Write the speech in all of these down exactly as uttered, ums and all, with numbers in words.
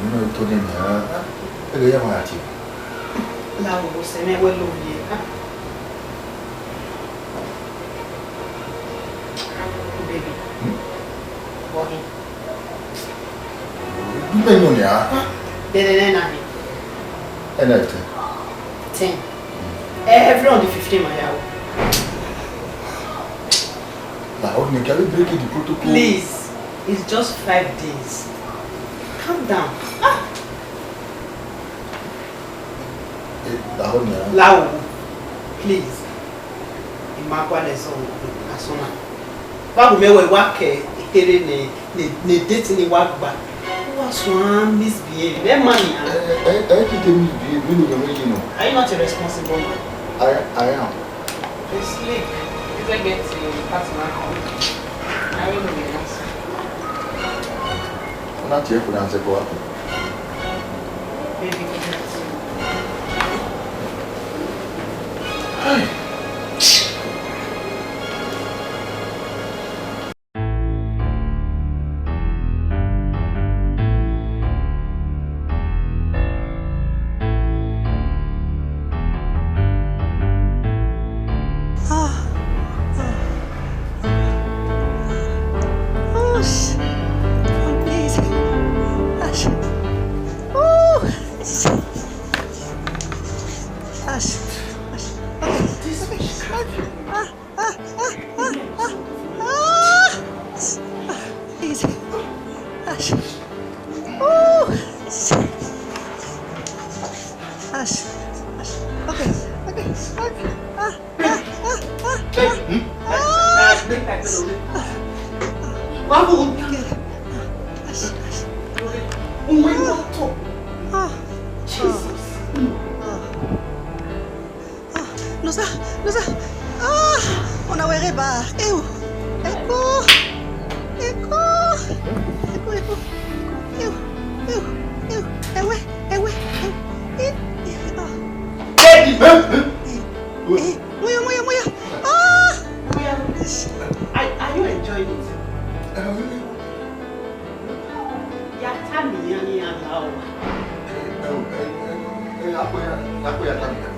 Nọ, I tọ nẹ nian, ẹghẹ ya ma ya tie. La obo sẹ mwẹ wẹ lo ye. Baby. Hmm? Bọ hin. Ẹ nọ nian. Dẹdẹ nẹ na ni. Ẹ na ten. Ten. Every on the fifteen, my yawo. Now, you can break the protocol. Please, it's just five days. Calm down. Ah! Eh, that one, yeah. Lao, please. I ma gualọ ẹzọ asọn na. Wa gu mẹ wẹ wa kẹ ekherhe ne, ne, ne date ni wa gba. Wa suan misbehave. Ẹ ma nian. Ẹ, ẹ, ẹ, ẹ, kike misbehave, mi ne yọ mẹ yi nọ. Are you not a responsible man? I, I am. They sleep. If they get to partner, I will be nice. Una tie kuna nse ko happen. Baby, good night. Ah, ah, ah, ah. Oh, sh-, oh, please. Ah, sh-, oh, sh-, ah, sh-, ah, sh-, okay, okay. Ah, ah, ah, ah, ah, ah. Ah, please. Ah, sh-, oh, sh-, ah, sh-, ah, sh-, okay, okay, okay. Ah, ah, ah, ah, ah. Wa bu. Okay. Ah, sh-, ah, sh-, Uwe mọto. Ah, Jesus. Ah. Ah, nosa, nosa. Ah, ọna wẹ ghẹ ba. Eu. Eko. Eko. Eko, eko. Eu, eu, eu. Ẹwẹ, ẹwẹ, eu. Eh, eh, ah. Daddy. Eh, eh. Moyo, moyo, moyo. Ah! Moyo, are, are you enjoying it? Ya ta miẹn iran ni iran la owa. Ẹ, ẹ, ẹ, ẹ, ẹ, a kpe ya, a kpe ya ta miẹn.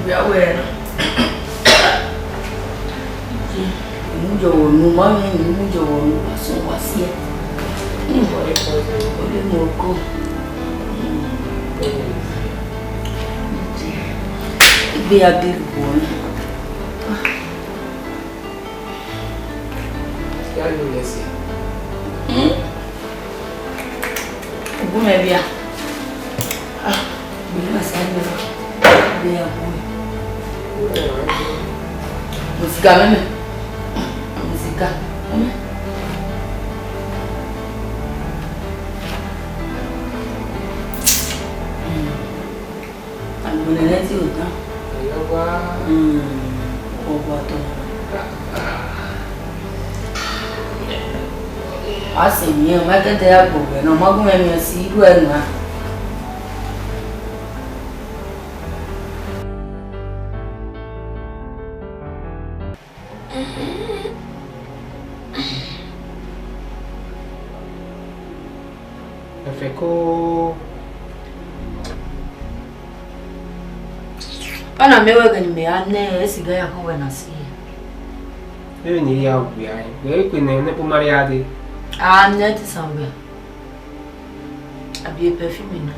Vbe a wẹ na? Imujọghọ ne u ma mwẹ, imujọghọ ne u wa sọn wa siẹ. Ọ le mu ọkọ. Vbe ya gele guọ nẹ. Ya ni mẹ si. Hmm? Gu mẹ bia. Ah, gu mẹ sa ni bia. Vbe ya guọ nẹ. Mẹ siga mẹ mẹ. Mẹ siga. Mẹ. Hmm. Agbọn nẹ te ota. Ayọgua. Hmm, ọgua tọ. A sẹ emwi, ọ ma kẹdẹ ya gbe wẹ nọ, ọ ma gu mwẹ miẹn si iru ẹre na. Ẹfẹko. Ọna miẹn wẹ ẹghẹ ne imẹ ra nẹ siga ya khin wẹ na si. Vbene I ya wia ẹre, wẹ i kue ne ẹkpo ma rhie a dee. A nẹ te isan wẹ. A biẹ perfume na.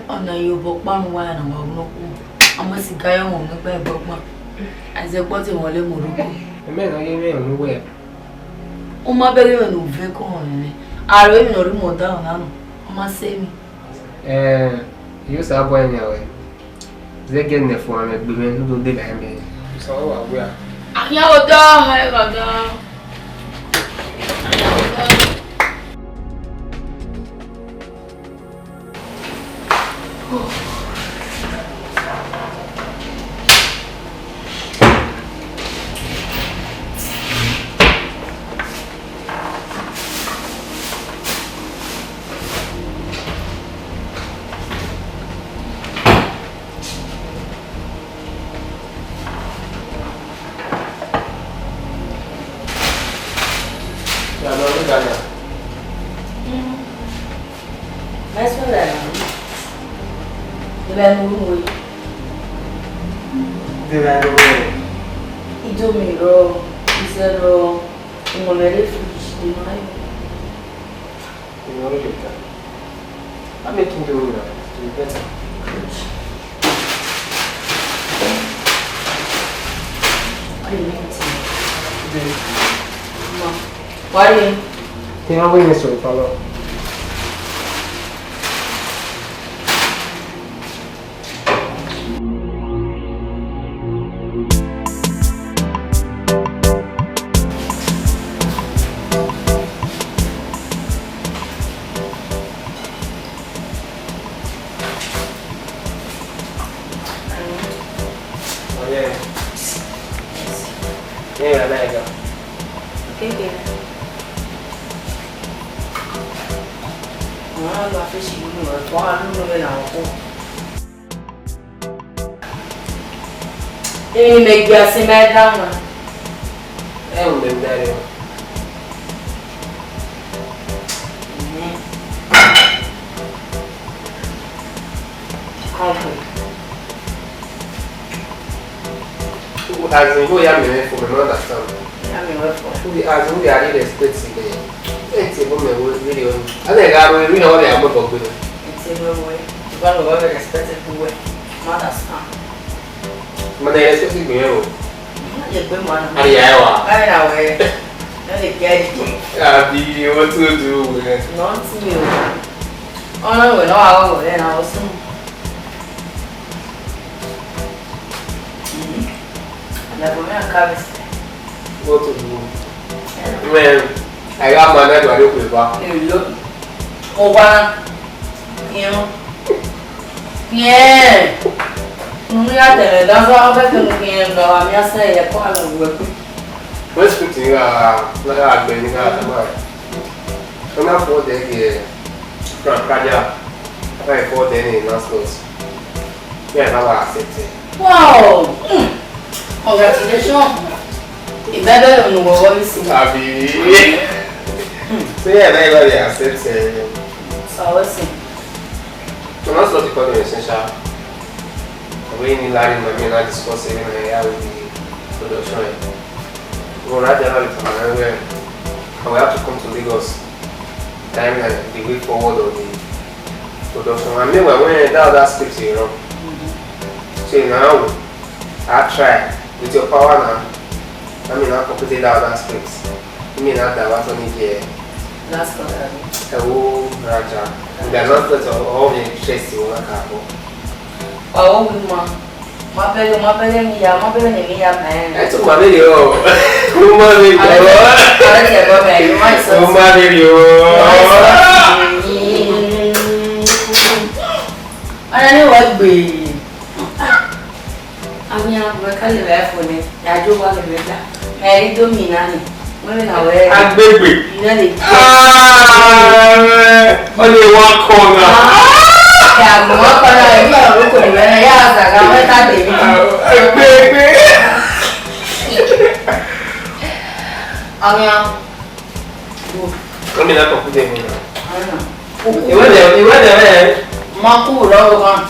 Ọna ye obọ ọkpa ne uwa ya na wa wu nọkhuo. A ma siga ye ọmwa ne gba ẹgbẹe ọgbọn. A zẹ ẹgbẹe ọtẹn mwẹ ọle mu orhu ko. Ẹmwẹ na ye mwẹ unu wẹ. U ma bẹghe emwi ne u ve ko họn mwẹ. Aro emwi ne ọ rre mu ọdaro na nọ, ọ ma sẹ emwi. Ẹẹn, I yo sa bọ ẹmwẹ ruẹ. Zẹgiẹ ne ẹfuanmwẹ gbe mwẹ ne u do deba ẹmwẹ. Osa wa wia. A khian odọ, ẹ gha odọ. Ya nọ ni Ghana. Mẹ suẹn lẹ na. Ghẹ ne u ru ẹre. Ghẹ ne u ru ẹre. Indomie rrọọ, izẹ rrọọ, imọmẹ rre fridge, emwa rre. Emwa rre ta. A make him do una to be better. Good. What do you mean to me? Today. Mom. Why? Te ma wẹ ne sọ ipa lọ. Oh, yeah. Yeah, I like that. Okay, okay. Wọ́n á lọ àfẹ́sí ìlú rẹ̀ fún àlùmọ́ rẹ̀ làwọn kò. Emwi ne imẹ gia sẹ ma i da wan. Ẹ ru ne I da rre. As in, who ya mẹ fo, I don't understand. Ya mẹ fo. Who, as in, who ya really respect him? Eh, it's a woman, we really own. I think I will, you know, what I am about. It's a woman. You can't go respect it, who? Understand. Mana ya respect gbe mwẹ o. Ye gbe ma na. Ari ya wa. Ari na we. Na le ke di. Abi, what to do we? Not me o. Ọna we no wa we na o sun. Mhm. Na go me a ka be. What to do? Well, I got my dad to do with ba. Hello. O wa. Yẹn. Yẹn. Nunu ya tẹlẹ dan sọ, ọ fẹ kẹ nu yẹn lọ, ami ase yẹ kọ alọ wẹ kú. West Street ni ra, na ra gbẹ ni ra tama. Ọ na fọ dẹ yẹ, Frank Kaja, ọ na fọ dẹ ni last month. Me, I never accept it. Wow! Hmm. Congratulations. Ìbẹ́bẹ́ ló ń wọ wọ́n sí. Àbí? Hmm. So, yeah, I never accept it. So, what's it? So, that's not the problem, essential. We need Larry and me and I discuss it and I with the production. We were right there with my, and we have to come to Lagos. Time na the way forward of the production. And meanwhile, when that other script you run, so now I try with your power now. I mean, I completed that other script. I mean, I that was on the Last one. Ẹ wo Raja. Ìgbà náà pẹ̀tọ̀ ọ̀hún mi ṣe sí wọn kà bọ̀. Ọ̀hún mi mọ. Ma bẹ̀rẹ̀, ma bẹ̀rẹ̀ mi ya, ma bẹ̀rẹ̀ mi ya mẹ́. Ẹ tún ma bẹ̀rẹ̀ o. Mo ma bẹ̀rẹ̀ o. Àwọn ẹ̀jẹ̀ bọ̀ mẹ́, you want something? Mo ma bẹ̀rẹ̀ o. You want something? Ọ̀nà ni wọ́n gbé. Ami a wẹ ka lele iPhone nẹ, ya jo wa lele da. Mẹ ri do mi na ni. Wẹ na wẹ. Agbegbe. Ina le. Ah, ọ le wa kọ na. Ya mo wa kọ na, emi a ro ko ni wẹ na, ya za ga wẹ ta de mi. Agbegbe. Ami a. Come in, I come put them in. Ìwé dẹ̀, ìwé dẹ̀ rẹ̀. Ma kú lọ́wọ́ kan.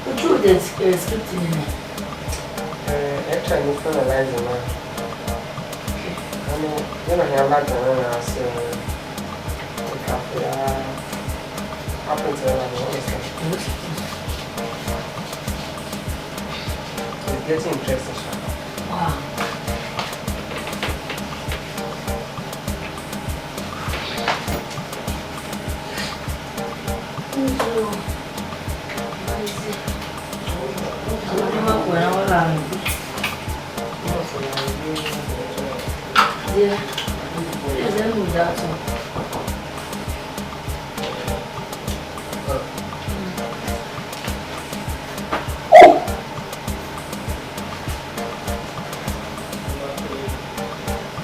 Ojú òde script nìyẹn. Eh, actually, mo finalize now. Àmọ́, yẹ́n náà ni alága náà náà ṣe, eh, ìkàfẹ́ á, á put ẹ̀ lọ́wọ́, understand? It's getting interesting, sha. Wow.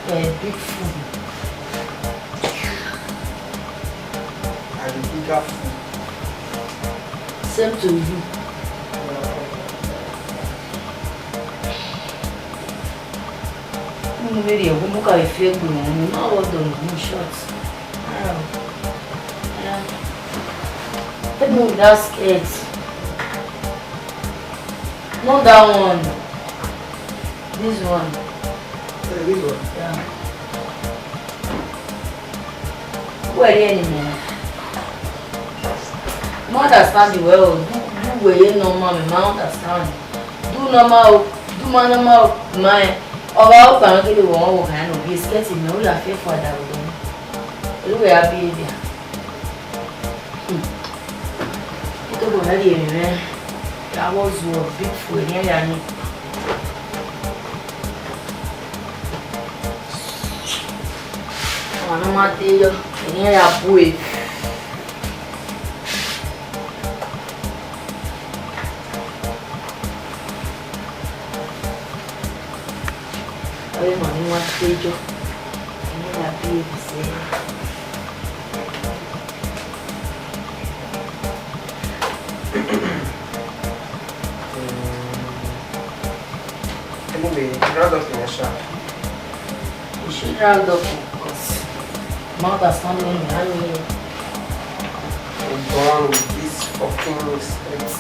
You're a big fool. And a bigger fool. Same to you. Mo vbe rhie ẹvbo, mo ka vbe fi ẹgbẹe mwẹ, ne ima vbe dọlọ mu short. Help me with that skirt. Not that one. This one. Eh, this one. Yeah. Wẹ rhie ni mẹ. Ma understand the way o. Do, do wẹ ye normal, mẹ ma understand. Do normal o, do ma normal o, ma ẹ. Ọ gha ru kpa nọ kele wẹ ọmwa vbe okhan nọ, skirt mẹ, u ya fi ẹfua da vbe odọ. Elu wẹ a behavior. Hmm. Ito bo na rhie emwi mwẹ. Ya vbe zuọ big fool, erriọ ya ni. Ọmwa ne ọ ma de yọ, erriọ ya bu e. Ọre emwa ne ọ ma de yọ, erriọ ya bu e sẹ. Anyway, round up in a sharp. You should round up, of course. Ma understand what I mean. We're done with this fucking script.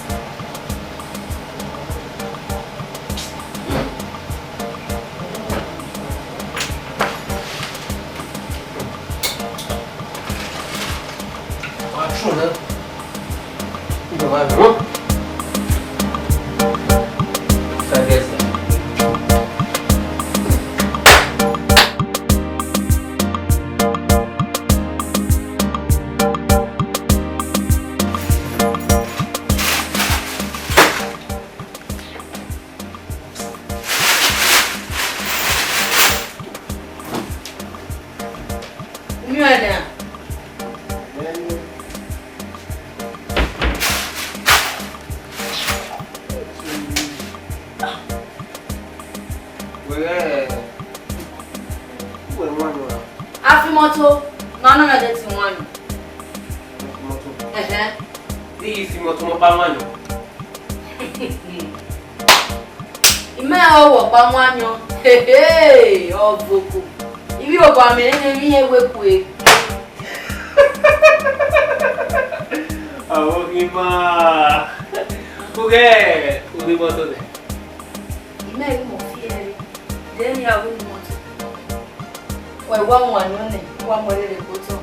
A fi imọto ne ọ na gha de te iwinna. Ẹhẹn. Di yi fi imọto ne ọ kpa iwinna. Mẹ ọ wọ ọkpa wan yọn. Hehe, ọ voko. Ivbi obọ amẹ ne emwi iran we kue. Avọ ghi ma. Ughẹ, u rhie imọto nẹ. Imẹ ghi mọ fi ẹre. Dẹ ne a ru imọto. Wẹ wa wan yọn nẹ, wa mu ẹre rre gbe otọ.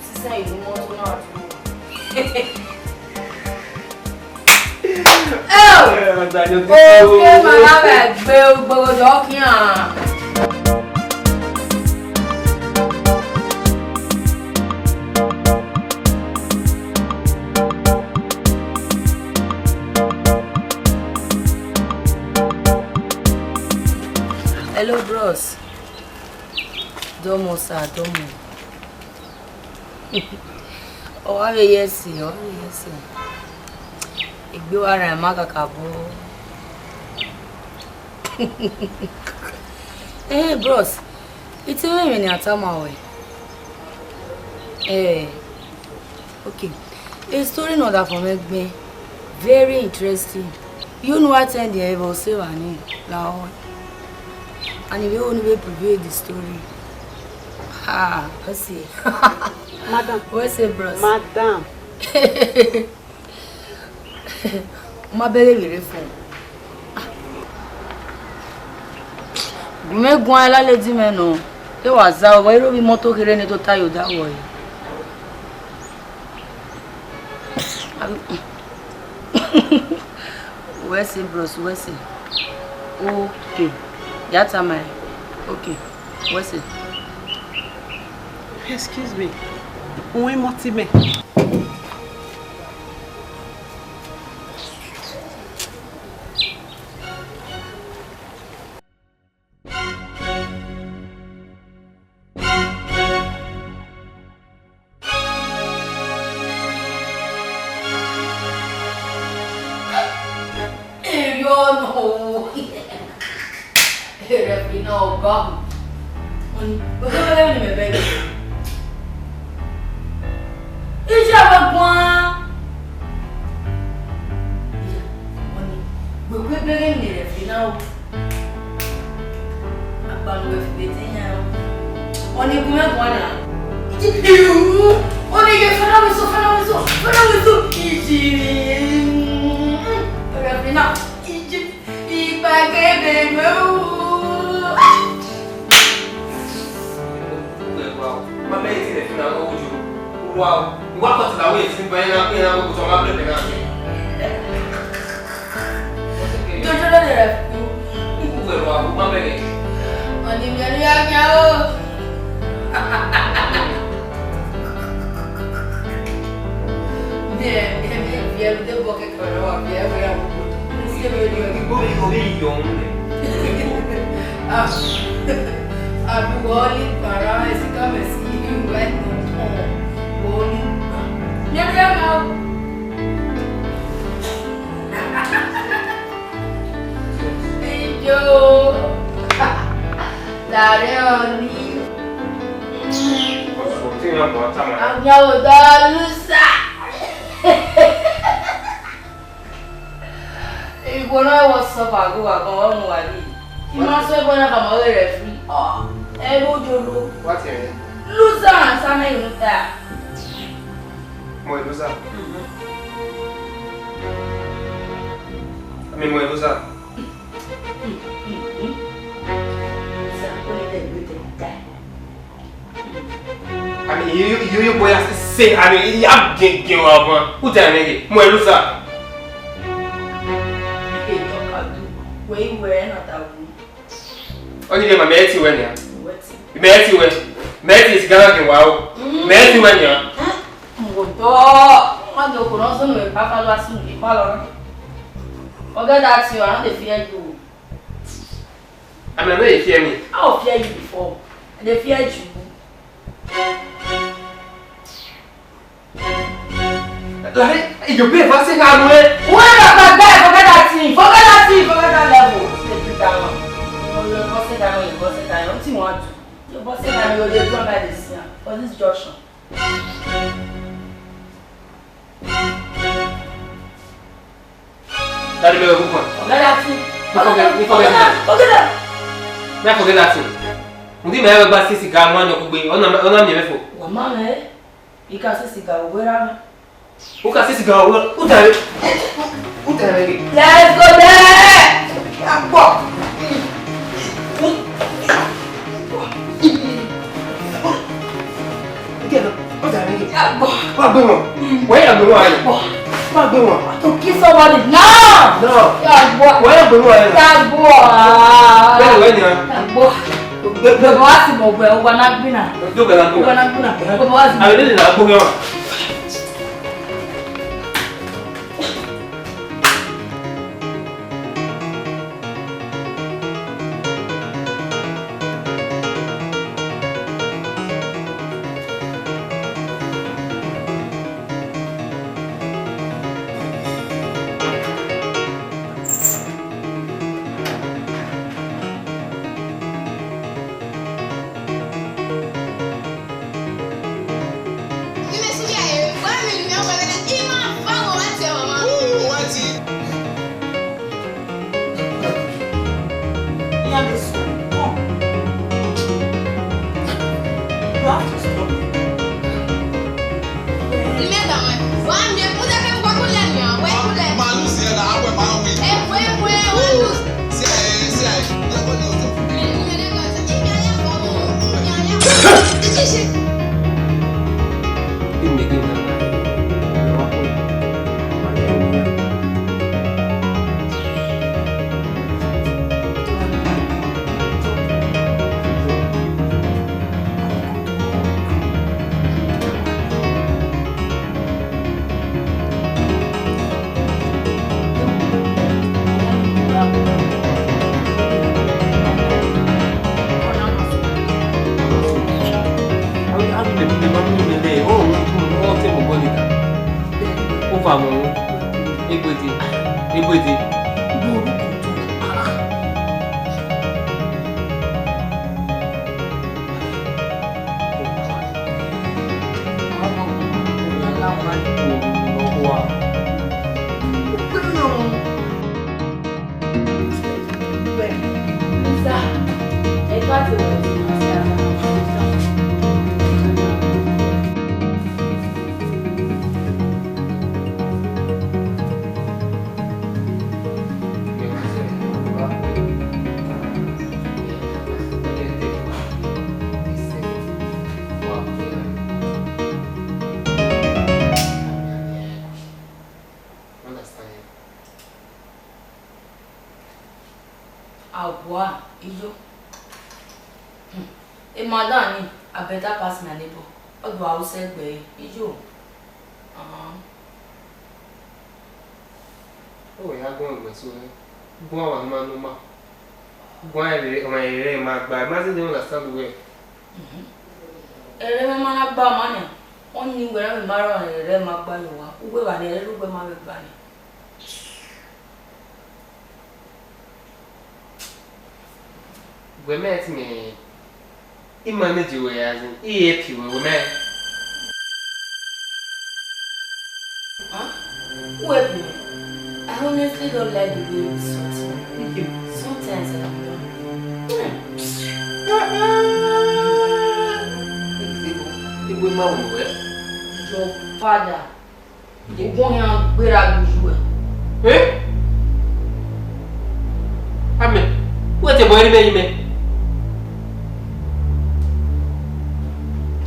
Sisan, imọto na tu. Eo! Oke, ma gha vbe gbe ugbogodọ khian. Hello, bros. Dọmọ, sir, dọmọ. Ọ wa vbe ye ẹse, ọ wa vbe ye ẹse. Egbe wa rran ima kakabọ. Eh, bros, I te mwẹ emwi ne a tama ruẹ. Eh, okay. A story ne ọ da fo mwẹ gbẹn. Very interesting. You know what end there, but say one name. Now, and if you only preview the story. Ah, I see. Madam. What's it, bros? Madam. Ma bẹghe vbe rre fo. Gu mwẹ guan, lala edi mwẹ nọ. Te wa za, ọ vbe rre ovbi imọto kherhe ne tota ye odaro ẹre. Wẹ sẹ, bros, wẹ sẹ. Okay. Ya tama ẹre. Okay. Wẹ sẹ. Excuse me. Uwin mọti mẹ. Erriọ nọ o. Erẹfi na ọga. Ọni, ọga ni mẹ bẹghe. Iye wa guan. Ọni, wẹ kue bẹghe ne Erẹfi na o. Akpawẹ fi vbe te iran. Ọni gu mwẹ guan na. Ọni ye fana wẹ so, fana wẹ so, fana wẹ so. Iji. Erẹfi na. Iji. Ikpagebe mwẹ o. Uwẹ wa o. Ma mẹ eti rẹ fina ọghe ojo. Uwa o. Uwa kọtila wẹ eti ba ẹre na, ẹre na wẹ kotọ ma bre penalty. Jojo lọ de rẹ fu. Uwẹ wa o, ma mẹ gẹ. Ọni mi ẹnu ya nya o. Mẹ, mẹ, mẹ, mẹ, mẹ, mẹ, mẹ, mẹ, Igbo vbe, Igbo vbe yọ ọmọ nẹ. Ah, abi wọ ni para esi ka mẹ si iru ẹ nọ tọn. Wọ ni. Mẹ, mẹ, mẹ, o. Iyo. Lare ọni. Ọsọ tí wọn bọ tama. Àwọn ọ̀dọ́ lùsà. Igbo na wọ sọ ba go wa kan wa mu wa ni. I ma sọ ebo na ka ma ghe rẹ free. Oh, ẹ bo jolo. What you mean? Loser, sa me you ta. Mo loser. Mhm. I mean, mo loser. Loser, only the good thing die. I mean, you, you, you, you boy, I say, I mean, you have get, get over. Who tell me? Mo loser. Ike talk I do. Where you were, not that one. Only the mama eti we nia. What? Me eti we. Me eti is gonna get wow. Mm. Me eti we nia. Mm. Mo do. Ma do ko no so no e pa ka lọ asun e pa lọ. Forget that you, I no dey fear you. I mean, I know you fear me. I don't fear you before. I dey fear you. Like, you pay for say I'm way. Where the fuck guy? Forget that thing. Forget that thing. Forget that level. Stay put down. You go sit down. You go sit down. What you want to? You go sit down. You dey do am like this, yeah. For this junction. Daddy, me go. Forget that thing. You forget, you forget that. Forget that. Me forget that thing. Ndi me gba si siga mu anọ kugbe, ọ na, ọ na miẹn mwẹ fo. Wa ma mwẹ, I ka si siga, wẹ ra mwẹ. U ka si siga, u, u ta re. U ta re. Let's go there. Agbo. Agbo. Wa gbe wọn. Wẹ ya gbe wọn aye. Agbo. Wa gbe wọn. To kill somebody now. No. Agbo. Wẹ ya gbe wọn aye. Agbo. Bẹ́ẹ̀ wẹ ni a. Agbo. Bàbá wa sì mọ̀ ọ̀gbẹ́, ọgbà náà gbìnà. Dókè la gbìnà. Ọgbà náà gbìnà. Bàbá wa sì mọ̀. Àwọn eléyìí là á gbóhùn wọn. Over mu. Egbede. Egbede. Awa, iyo. Hmm. A madam ni, I better pass my neighbor. Ọ do a ru sẹ gbe ẹre, iyo. Ah. Ọ wẹ ya guan gbe so nẹ. Guan wa ma nọ ma. Guan rẹ, ọmwa rẹ ma gba, ma zẹdẹ understand wẹ. Mhm. Ẹre mwẹ ma na gba ọmwa nian, ọni wẹ rẹn ma rẹn ẹre ma gba ye owa, uwẹ gha nẹ, ẹre uwẹ ma vbe gba nẹ. Wẹ mẹ ti mẹ, I manage wẹ, as in, I help wẹ, wẹ mẹ. Huh? Who help me? I honestly don't like the way you insult me. Thank you. Sometimes I don't know. Igwe ma wẹ wẹ. Your father. Ogun hia gbera gbe uwu ẹ. Eh? Amẹ, wẹ te bọ ẹre mẹ yi mẹ.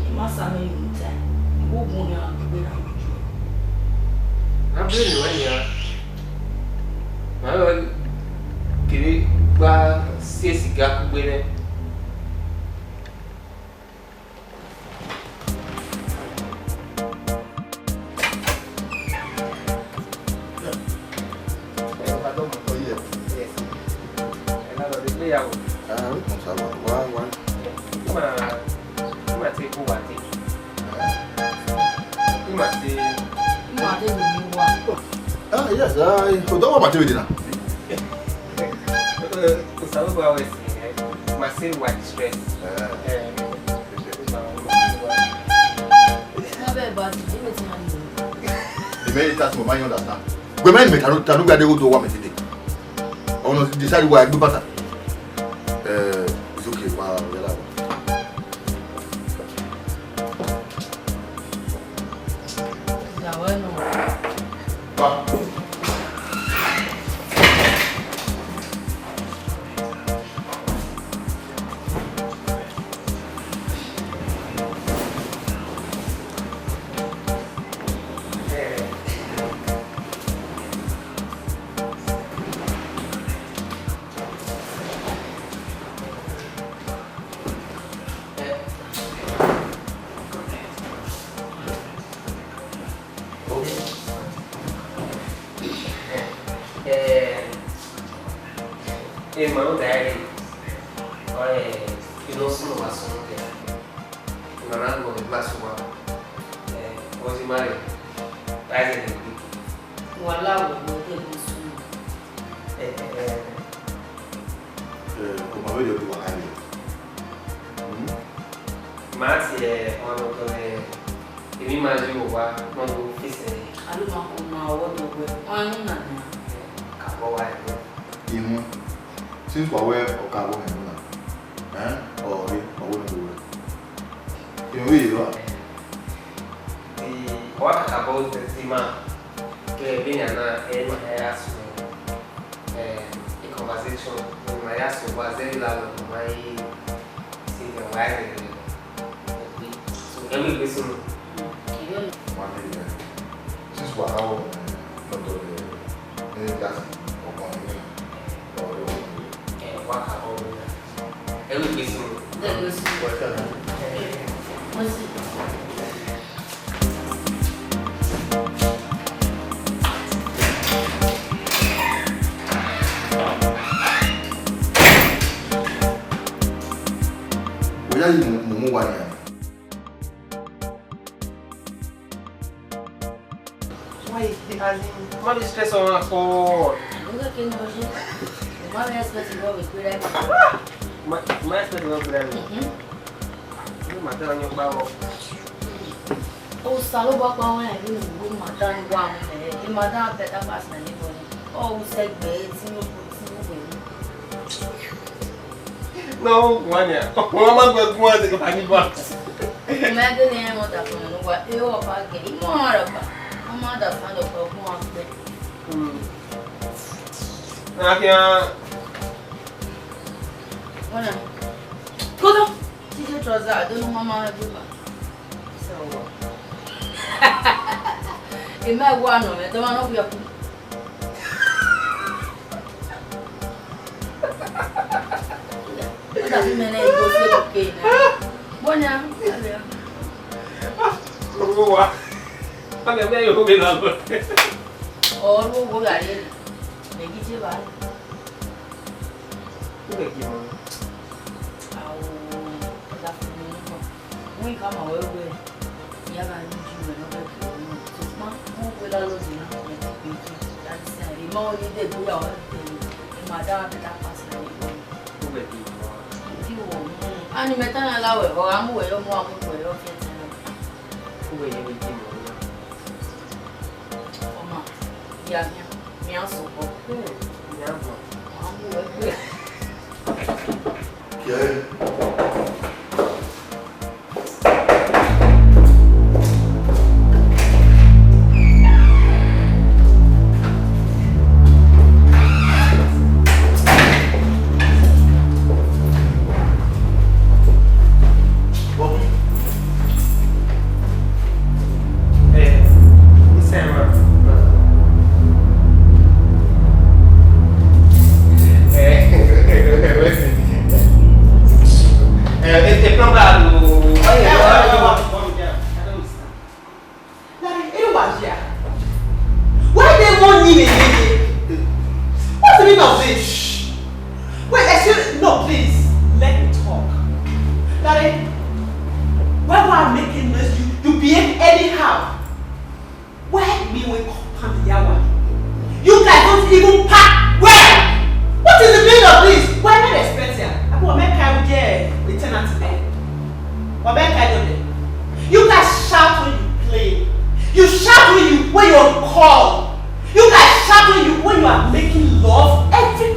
Ẹ ma sa mẹ yi ta. Ogun hia gbera gbe uwu ẹ. Abẹ ni wẹ nia. Ma wẹ kere gba sie siga kugbe nẹ. Ah, yes, I don't want my T V dinner. Osanobua wẹ si, eh, ma se wa distress. Eh. Eh. Ma bẹ ba ti, ẹ mẹ ti ma ni. Ẹ mẹ ta ti mo ma understand. Wẹ mẹ ni mẹ ta no, ta no gba de wo do wa mẹ tede. Ọmọ decide wa egbe bata. Eh, it's okay, wa yala. Ìyàwó ẹ̀ nù. Pa. Eh, eh, ma da ẹre, ọ, eh, inu sunu wa sunu kẹ. Una na gọ gba sunu wa. Eh, ọ ti ma rẹ, ba ẹre gbe. Wa la wo wo de gbe sunu. Eh, eh, eh. Eh, o ma vbe rhie ọdọ uwa gha rrie. Hmm? Ma tie ọmwa ne ọ tọ mwẹ, emwi ma ye owa ne ọ do fẹsẹ. Aro ma ko ma ọvbọ do wẹ, ọ i na nia. Ka bọ wa ẹre. Imu, since wa wẹ ọ ka vbọ mwẹ na, ẹn, ọ rre, ọ wẹ ne ọ do wẹ. Imu vbe rre wa? Ti, ọ wa kakabọ ti ma, vbe, vbe enian na, ẹ ma ya sunu. Eh, a conversation, ma ya so wa zẹ la lo, ma i si the why the, so, can we listen? Wa ni, eh, since wa ha, eh, not all the, eh, that's, eh, wa ka, eh, Ẹ lọ gbé sùn. Ẹ lọ gbé sùn. Wọ́n sì. Bóyá yìí mo, mo mú wa nìyẹn. Why? As in, má fi stress ọmọ at all. Nunca que no oye. Má fi expect love de cuidar. Má, má expect love de cuidar. Mhm. Ní màá tẹ́lẹ̀ yín pa wọ. Osanobua kpa wẹ ẹre ne uwu mada ni wa mu nẹ, e mada better pass my neighbor ni. Ọ ru sẹ gbe, e ti ro, ti ro gbe. No, wanya. Wọ́n máa ń gbẹ gún àti kàní bá. Mẹ gẹ ni ẹ mọ da fún mi wa, e o ba gẹ, imo ara ba. Wọ́n máa da fún ọkọ gún wa pẹ. Hmm. Na kí á. Wọ́n náà. Kódà, T J trouser, I don't know mama everywhere. So, e ma wa nọ mẹ, tọ ma nọ wiẹ ku. Ó dàbí mẹ́rin ẹgbẹ́ òsì òkè náà. Bọ́nyá, ọ̀rọ̀ wa. Ọ̀rọ̀ mẹ́rin yóò gbé lọ. Ọ̀rọ̀ owó rà yé mi. Mẹ̀gí jẹ́ bá. Ó lè kí wọn. Àwọn ọ̀dà fún mi nígbà. Wọ́n yìí ká màá wẹ́wẹ́. Ìyá bá ní ju ẹ̀ lọ́wọ́ kí wọ́n mọ̀. Ṣùgbọ́n wọ́n wé lálọ́dún náà. Ẹ̀ ti pè é kí láti sẹ́yìn. Ìmọ̀ òní dé ìgbéyàwó ẹ̀ tẹ̀lé. Ẹ máa dá abẹ́lá pàṣẹ nígbà. Ó bẹ̀ di ìmọ̀. Kí wọ́n mú. A ní mẹ́ta náà láwẹ̀, ọ̀rá mú wẹ̀ yọ mú àwọn ọmọ ẹ̀ yọ fi ẹ̀ tẹ̀lé. Ó bẹ̀ yẹ kí n mọ̀ ọ́. Ọmọ, ìyá mi, mi á sọ pọ̀. Hmm, ìyá àgbà. Màá mú ẹ pé. Kìá ẹ. Why they won't need a lady? What's the meaning of this? Wait, excuse, no, please, let me talk. Daddy, why, why I'm making noise? You, you behave anyhow. Why me when compound the hour? You guys don't even pack well. What is the meaning of this? Why not expensive? I go make I get a tenant today. Or make I do there. You guys shout when you play. You shout when you, when you're on call. You guys shout when you, when you are making love. Every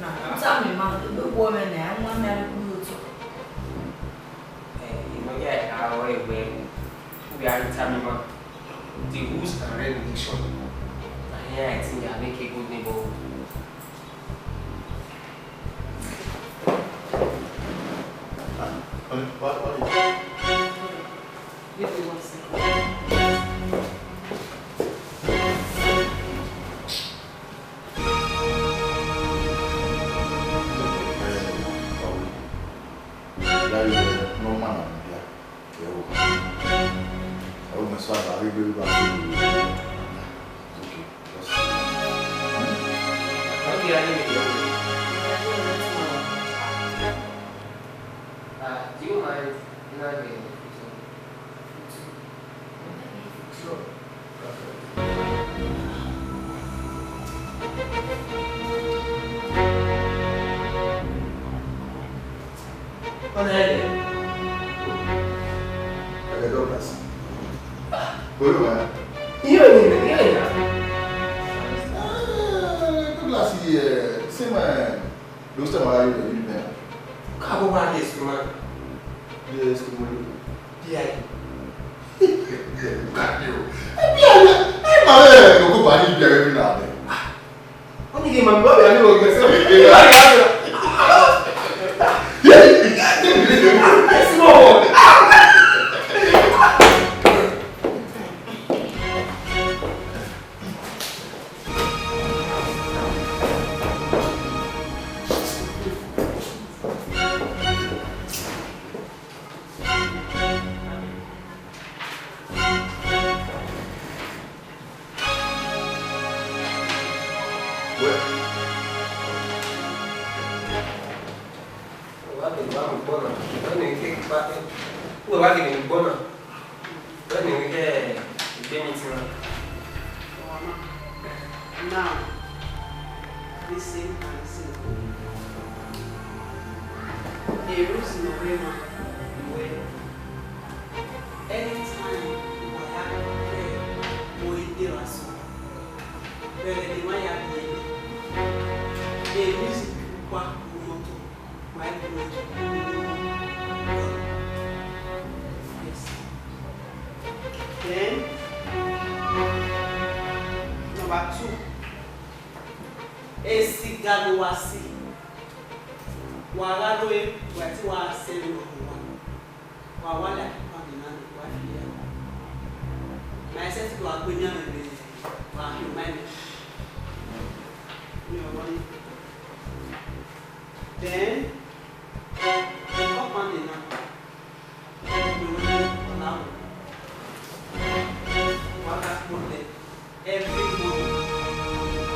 Na, tell me, ma, ebe wọ mwẹ na, I want me to go to. Eh, you know, yeah, I already went. We are in Tamima. The rules and regulation. And here I think I make a good neighborhood. Ah, honey, what, what is Give me one second. That is, uh, normal, yeah. Ẹ o. Ẹ o, mẹ sọ àgbà rí gbé wá sí. Okay, just. Okay, I need you. Uh, do you mind not getting a photo? Sure. Ọna ẹdẹ. Ẹdẹ Douglas. Bolo wa. Iye ni, iye ni. Ah, Douglas, eh, se ma, do se ma yo ni bẹ. Ka bo ma de suma. Ye suma. Bia yi. Bia yi, ka yo. Eh, bia yi. Eh, ma, eh, ko ba ni bia yi na bẹ. Ah. Wọ́n ní kí n máa gbọ́ ìyá nínú ọgbẹ́ sẹ́wọ̀n. Ìyá ìyá ìyá. Ẹ sí mọ́ wọ̀. Wẹ, wa kele wa mu gbọna, wẹ ne ke pa, wẹ wa kele mu gbọna, wẹ ne ke gbe mi tin na. Now, listen and listen. A rules in the way, man. Anytime you want to pray, go in there as well. Wẹrẹ ne ima ya biẹ, e music kua ne ọ to, ma e kue. Yes. Then, number two, esiga ne uwa si, wa gha ru ẹre, wa te wa sẹ vbe uwa. Wa wa la company na, wa fi ya. Ma ẹsẹ ti wa gbe yan vbe wa fi ma ni. Ni ọmọ ni. Then, company na, wa gha kpo lẹ every morning.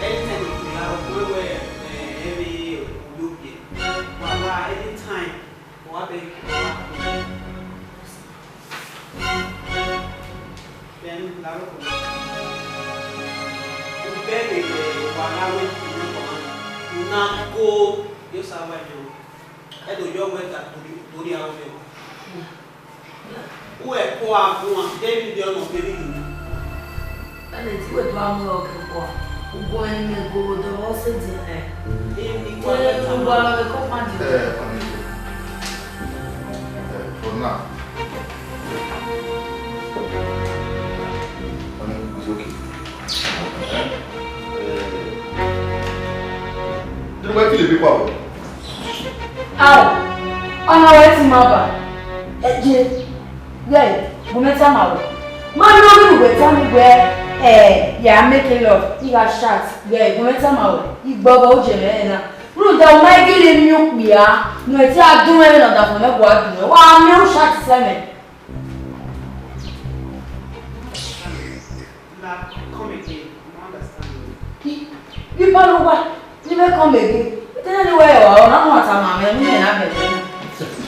Anytime you pray, I will pray well, eh, every, eh, you be. Wa wa anytime. Wa bẹ, wa bẹ. Then, la ro ko. U bẹ vbe wa na wẹ ne kọ na. U na go, yo sa wa yo. Ẹ do yọ wẹ ta torí, torí a wẹ. Uwẹ ko a guan, David ọnọ kevbe inu. Ẹnẹ ti wẹ do a mu ọkẹ kua, ugbẹn ne go do vbọ sẹ dia nẹ. Emwi kua wẹ ta. Ugbẹn ne ko kpa di. Eh, honey. Eh, for now. Honey, it's okay. Eh, eh. Did you feel a bit power? Ao, ọna wẹ ti ma ba. Eje, ye, gu mẹ tama ruẹ. Ma nọ ghi ne uwẹ tama wẹ, Eh, ya make love, I gha chat, ya I gu mwẹ tama wẹ, I gbọbọ u je mwẹ na. Rhunmwuda u ma i gele miẹn okpia ne ọ te a dun mwẹ vbene ọdafẹn mwẹ gua dun mwẹ. Wa miẹn u chat sẹ mwẹ. Now, come again. I don't understand you. I, I Ipalowa, ne I vbe come again. Te ne wẹ ọ, ọ na mu ata ma mwẹ, ne I na bẹghe.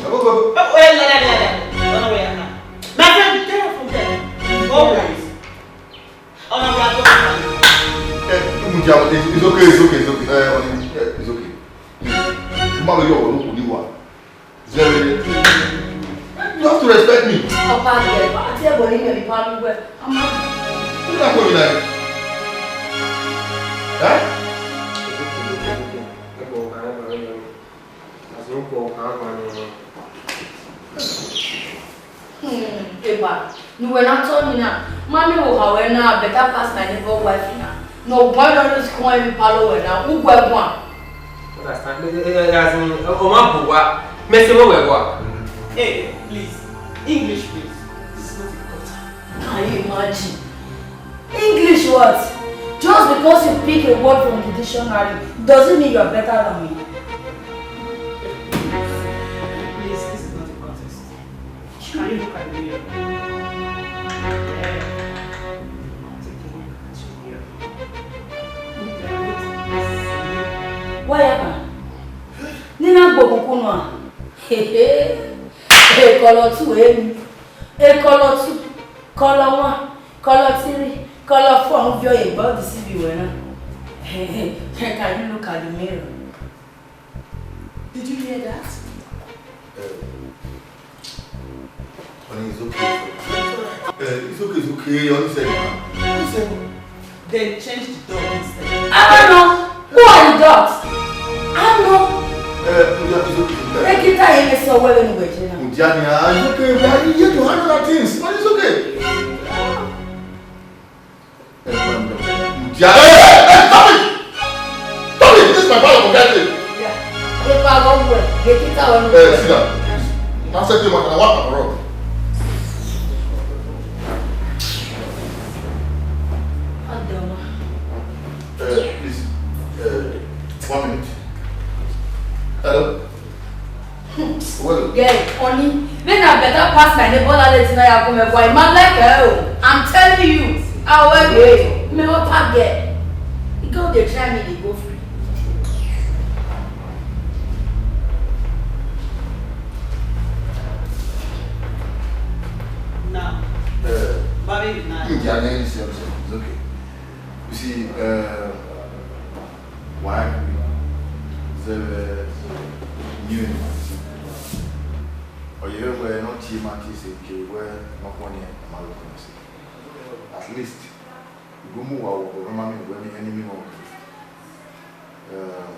Go, go, go. Oh, well, la, la, la, la. Run away, Anna. My friend, get up from there. Always. Ọna wa dọ. Eh, Mudia, it's, it's okay, it's okay, it's okay. Eh, honey, eh, it's okay. Please, you might be your own. Zẹvbe, you have to respect me. Ọkpa gẹ, a ti ẹbọ ni mẹ vbe Ipalowa. Ama. Kí ló ń pè mí náà? Ẹ́? Hmm, Eba, ne uwẹ na tọ nii na, ma miẹn vbe oha ruẹ na better pass my neighbor wife na. Ne ọ guan nọ ne sikun ẹmwẹ Ipalowa na, u guẹ guan. Understand? Eh, eh, eh, as in, ọ ma bu wa, mẹ se wẹ wẹ wa. Hey, please, English, please. This is not a culture. Can you imagine? English what? Just because you pick a word from the dictionary doesn't mean you are better than me. Please, this is not a contest. Can you look at the mirror? Eh, take a look at your mirror. Look at it. Why, Eba? Nina gbokuku nua. Hehe. Ekọlọ two eni. Ekọlọ two. Color one, color three, color four, u viọ ye egbe, ọ deceive wẹ na. Can you look at the mirror? Did you hear that? Uh, honey, it's okay. Uh, it's okay, it's okay. Honey said, honey said, then change the dog instead. I don't know. Who are the dogs? I don't know. Uh, it's okay, it's okay. Ekita ye me so well anyway, Jenna. Mudiani, ah, it's okay. We are here to handle our things. But it's okay. Hey, hey, hey, stop it! Stop it! This is my father for God's sake. Yeah. Hey, sit down. Please. Now set your mouth and I want my parole. Uh, please. Uh, one minute. Hello? Well, yeah, honey. Then I better pass my neighbor that lady now. You come, boy, man like her. I'm telling you. I will wait. Me what I get. He go dey try me, dey go free. Now. Uh, Bobby, now. Yeah, yeah, it's okay. You see, uh, why? The new university. Ọ ye wẹ ne ọ tie ma tie sẹ ke wẹ ne ọ khuọnniẹn ma vbe khuọnniẹn sẹ. At least, I gu mu uwa vbe obọ ne ọ ma miẹn wẹ ne enemy nọ. Um,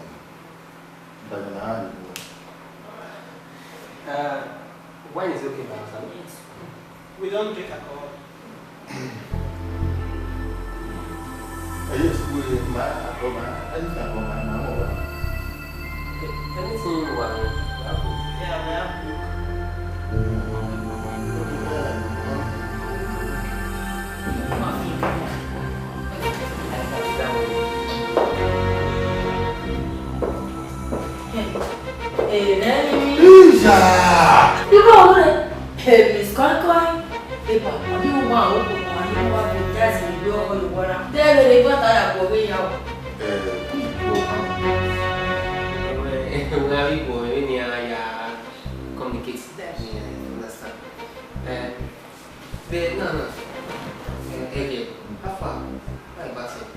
Daniel, how are you? Uh, wine is okay, Pastor. We don't drink alcohol. Uh, yes, we, my, I got my, anything I got my, my mobile. Okay, anything you want, we have it. Yeah, we have Coke. Hey, hey, Rẹmi. Ìyá! Irú ọ̀rọ̀ rẹ̀. Hey, Miss Koi Koi. Eba, ọni mo wa o ko ma ni wa fi jazz ni bi ọkọ yo wọra. Dẹrẹ re bata ya ko we ya o. Eh, ko ma. Ẹwẹ, ẹwẹ, a ri ko, ẹmwẹ ni a ya communicate. Yes. Yeah, I understand. Eh, but no, no. Eh, Ege, how far? How about it?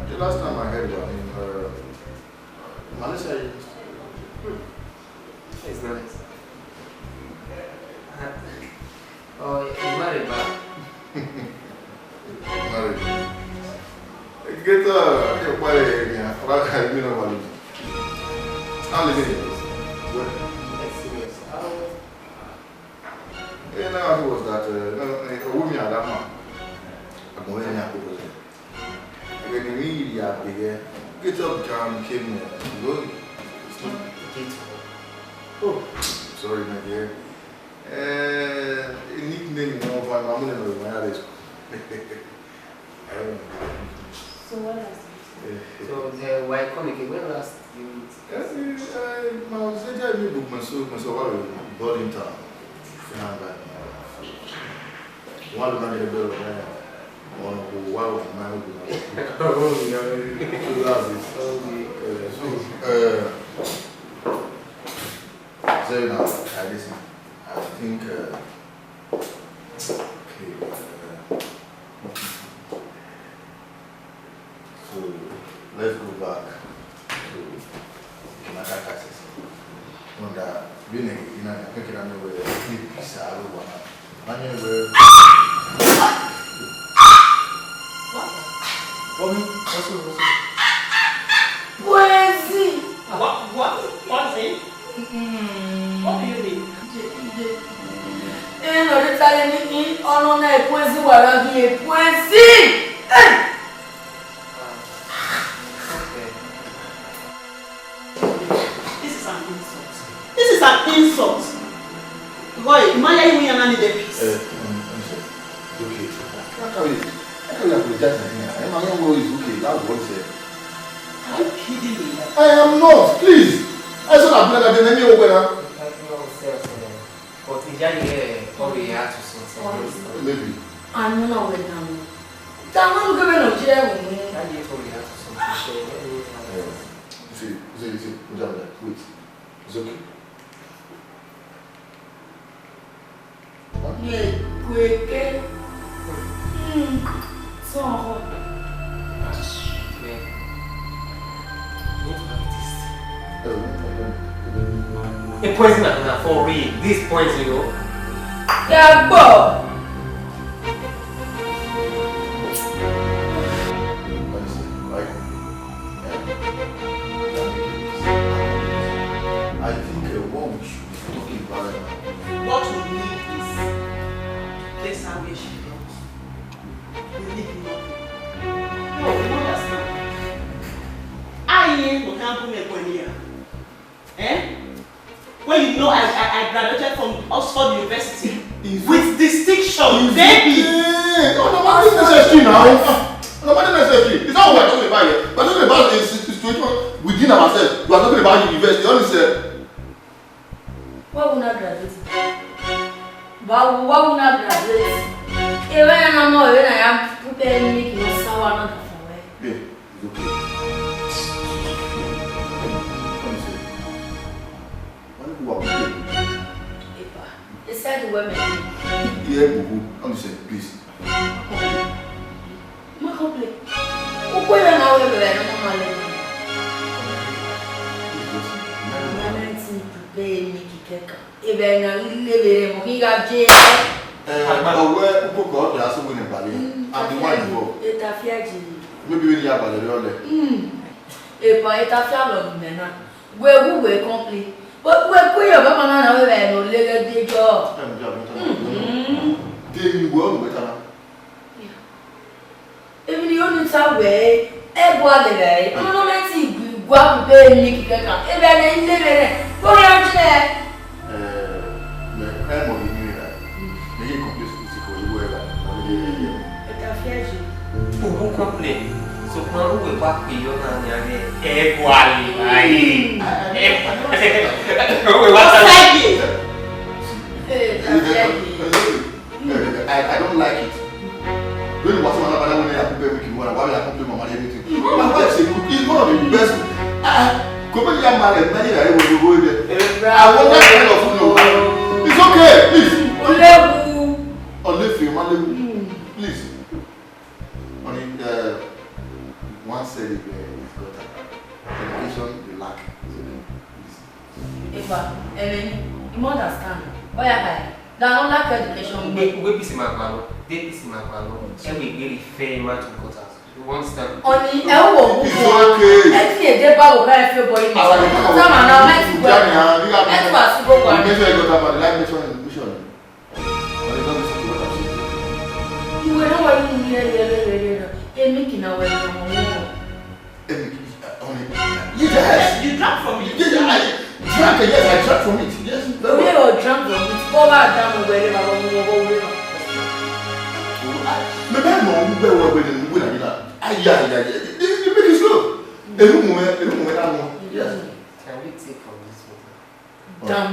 The last time I heard about him, uh, Malaysia, he used to. Hmm. It's nice. Oh, he's married, but married. Get a, get a, yeah, but I mean, no one. How living? Well, let's see, yes. How? Eh, no, it was that, uh, no, eh, a woman, that man. I don't know any of those. When we really are big, eh, get up, come, came, eh, you know, it's not get up. Oh, sorry, my dear. Eh, a nickname, you know, for my money, no, my other school. So, uh, why come again? When last you meet? Eh, eh, my was there, me book my soul, my soul, what we body in town. Fine, like, so, one of the girl, eh, one of the, one of my, so that's it. Uh, so, uh, Zainab, I listen. I think, uh, okay, uh, so let's go back to Kinaka Cassis. Wanda, being a beginner, I think I know where the pizza I want. Manye where. What? What? What's up? What's up? Poison! What? What? Poison? Mm. What do you mean? Ije, ije. Ẹ nọ de tare ni, ọnọ na poison wa ra ghi poison. Hey! Ah, okay. This is an insult. This is an insult. Boy, Imaya, you will not need a peace. Eh, um, I'm sorry. It's okay. How can we, how can we apologize like that? Eh, my young boy is okay. That's what he said. Are you kidding me? I am not. Please. I saw that brother, then let me over now. But ìyá yìí ẹ̀ ọ̀rẹ́ yẹn á tún sọ sí. Maybe. Àánú náà wẹ̀ dànù. Táwọn olùgbé náà jẹ́ òun. Ìyá yìí ọ̀rẹ́ yẹn á tún sọ sí. Eh, you see, you see, you see, wait. It's okay. Ye kueke. Hmm. Sọhọ. A poison na for real. This poison, you know. Yagbo. I think, uh, what we should be talking about right now. What we need is to place her where she belongs. We need nothing. No, you don't understand. I ain't no can do me for here. Eh? When you know I, I, I graduated from Oxford University with distinction, baby. Okay. No, no, no, not necessary now. No, not necessary. It's not what we're talking about here. We're talking about a si-, situation within ourselves. We're talking about university. All this, uh, Why would not graduate? Why, why would not graduate? Even I know, even I am preparing me to sour not for way. Babe, it's okay. Come here, sir. Why you go out? Epa, he said the women. Yeah, boo-boo. Come here, sir, please. Ma complain. Ukwe na wẹ vbe ẹre ọmọ ma lẹ. Nineteen to pay me kikẹka. Ebe na lele vbe rẹ mo ghi gha je. Eh, ọwẹ ukoko ọkẹ asogbe ne bale. Mm, and the one you go. Etafia ji. Maybe when you are bale, you are there. Mm. Epa, etafia lọ ni mẹ na. Wẹ wu wẹ complain. But wẹ ku yo baba na na wẹ vbe no lele de jọ. Em, ja, ja, ja. Mm. De mi wo no beta na. Yeah. Emwi ne I ru ne I ta wẹẹ, ẹ gualọ evbare, ọmọ ne ọ ma ti gua vbe eni kikẹkan, evbare ne I le vbe rẹn, vbe ọ ya jẹ? Eh, mẹ, ẹ mọ vbe I miẹn ra, mẹ ye complain sikẹ, sikẹ, ọ ye wẹ ra, ọ ye ye ye. Ẹ ka fi ẹe ye. Uwu complain, sokpan uwẹ wa kpe yọ na nian ghẹ, ẹ gualọ evbare. Mm. Ẹ, uwẹ wa ta. Ẹ ka fi ẹe ye. I, I don't like it. When you want someone to buy when they are prepared with you, what I complain about everything. My wife say cook is one of the best. Ah, come on, young man, many that will go there. I want that kind of food. No. It's okay, please. Olewu. Olewu, man, please. Only, uh, one said it, uh, it's got education, you lack. So, please. Epa, ẹmwẹ ni, I ma understand. Ọ ya kha, da no lack education. Ugbe, ugbe pisi ma kpa nọ, de pisi ma kpa nọ. Ẹwẹ egbe rre fẹ ma two quarters. You understand? Ọni, ẹ wo wo. It's okay. Ẹ ti ede ba wo ka ẹ fi obọ yi. As I dey talk, sama na, ma ti gbe. Jani, ah, we got. Ẹ ti wa si bo wa. Make sure you got that body. Like, make sure you, make sure you. But they don't listen to what I'm saying. Iwe na wa ru ni ẹre ẹre ẹre ẹre. Emi kina wẹ ni ọmọ mi. Emi, uh, honey, yes. You drank from it. Yes, I drank, yes, I drank from it. Yes, very well. Wẹ ọ drank from it. Kọ wa da mu wẹ re ma wọ mu wọ wẹ ma. Mẹ mẹ mọ wẹ wẹ wẹ ni wẹ na ni na. I Yeah, yeah, yeah. You, you make it slow. Elu mu, elu mu, elu mu. Yes. Can we take from this water? Damn.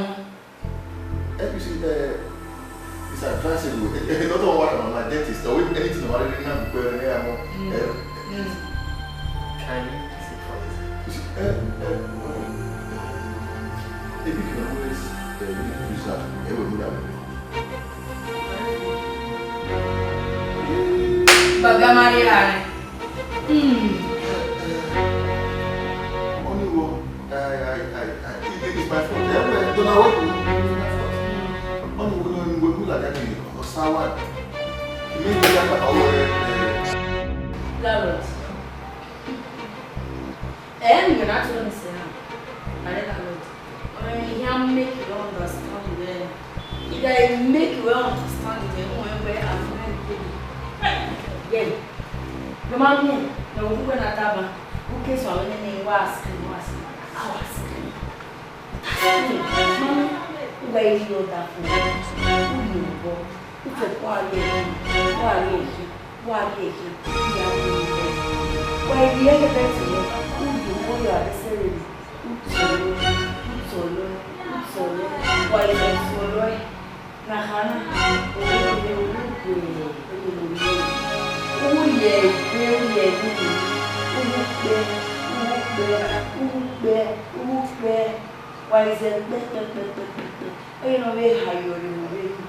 Let me see, uh, it's advisable. A lot of what my dentist, or anything about it, they have to put in there. Can you take from this? You see, uh, uh, if you can always, uh, use that, everyone would have. Baga Maria. Hmm. Ọni wo, I, I, I, I, it, it is my fault. Eh, well, don't know what to do. It's my fault. Ọni wo, no, we do like that. Osawa. Me, we like that. Our, eh, Landlord. Eh, mi na tell me say, ah, my landlord. Ọni hia make you understand well. If I make you well understand the way where I'm going to be. Yeah. No, mommy, no, we were not that one. Who cares for when they were asking, were asking, I was asking. That's me. Mommy, who were you that for? Who you for? Who for? Who are you? Who are you? Who are you? Who are you? Who are you? Who are you? Who are you? Utọlọ, utọlọ, utọlọ, wa ye utọlọ ẹe. Na khana, uye egbe, uye egbe, ughukpe, ughukpe, ughukpe, ughukpe, wa ye zẹ kpẹkpẹkpẹkpẹkpẹ. Ẹghẹ ne ọ vbe ha yọ rre vbe eni,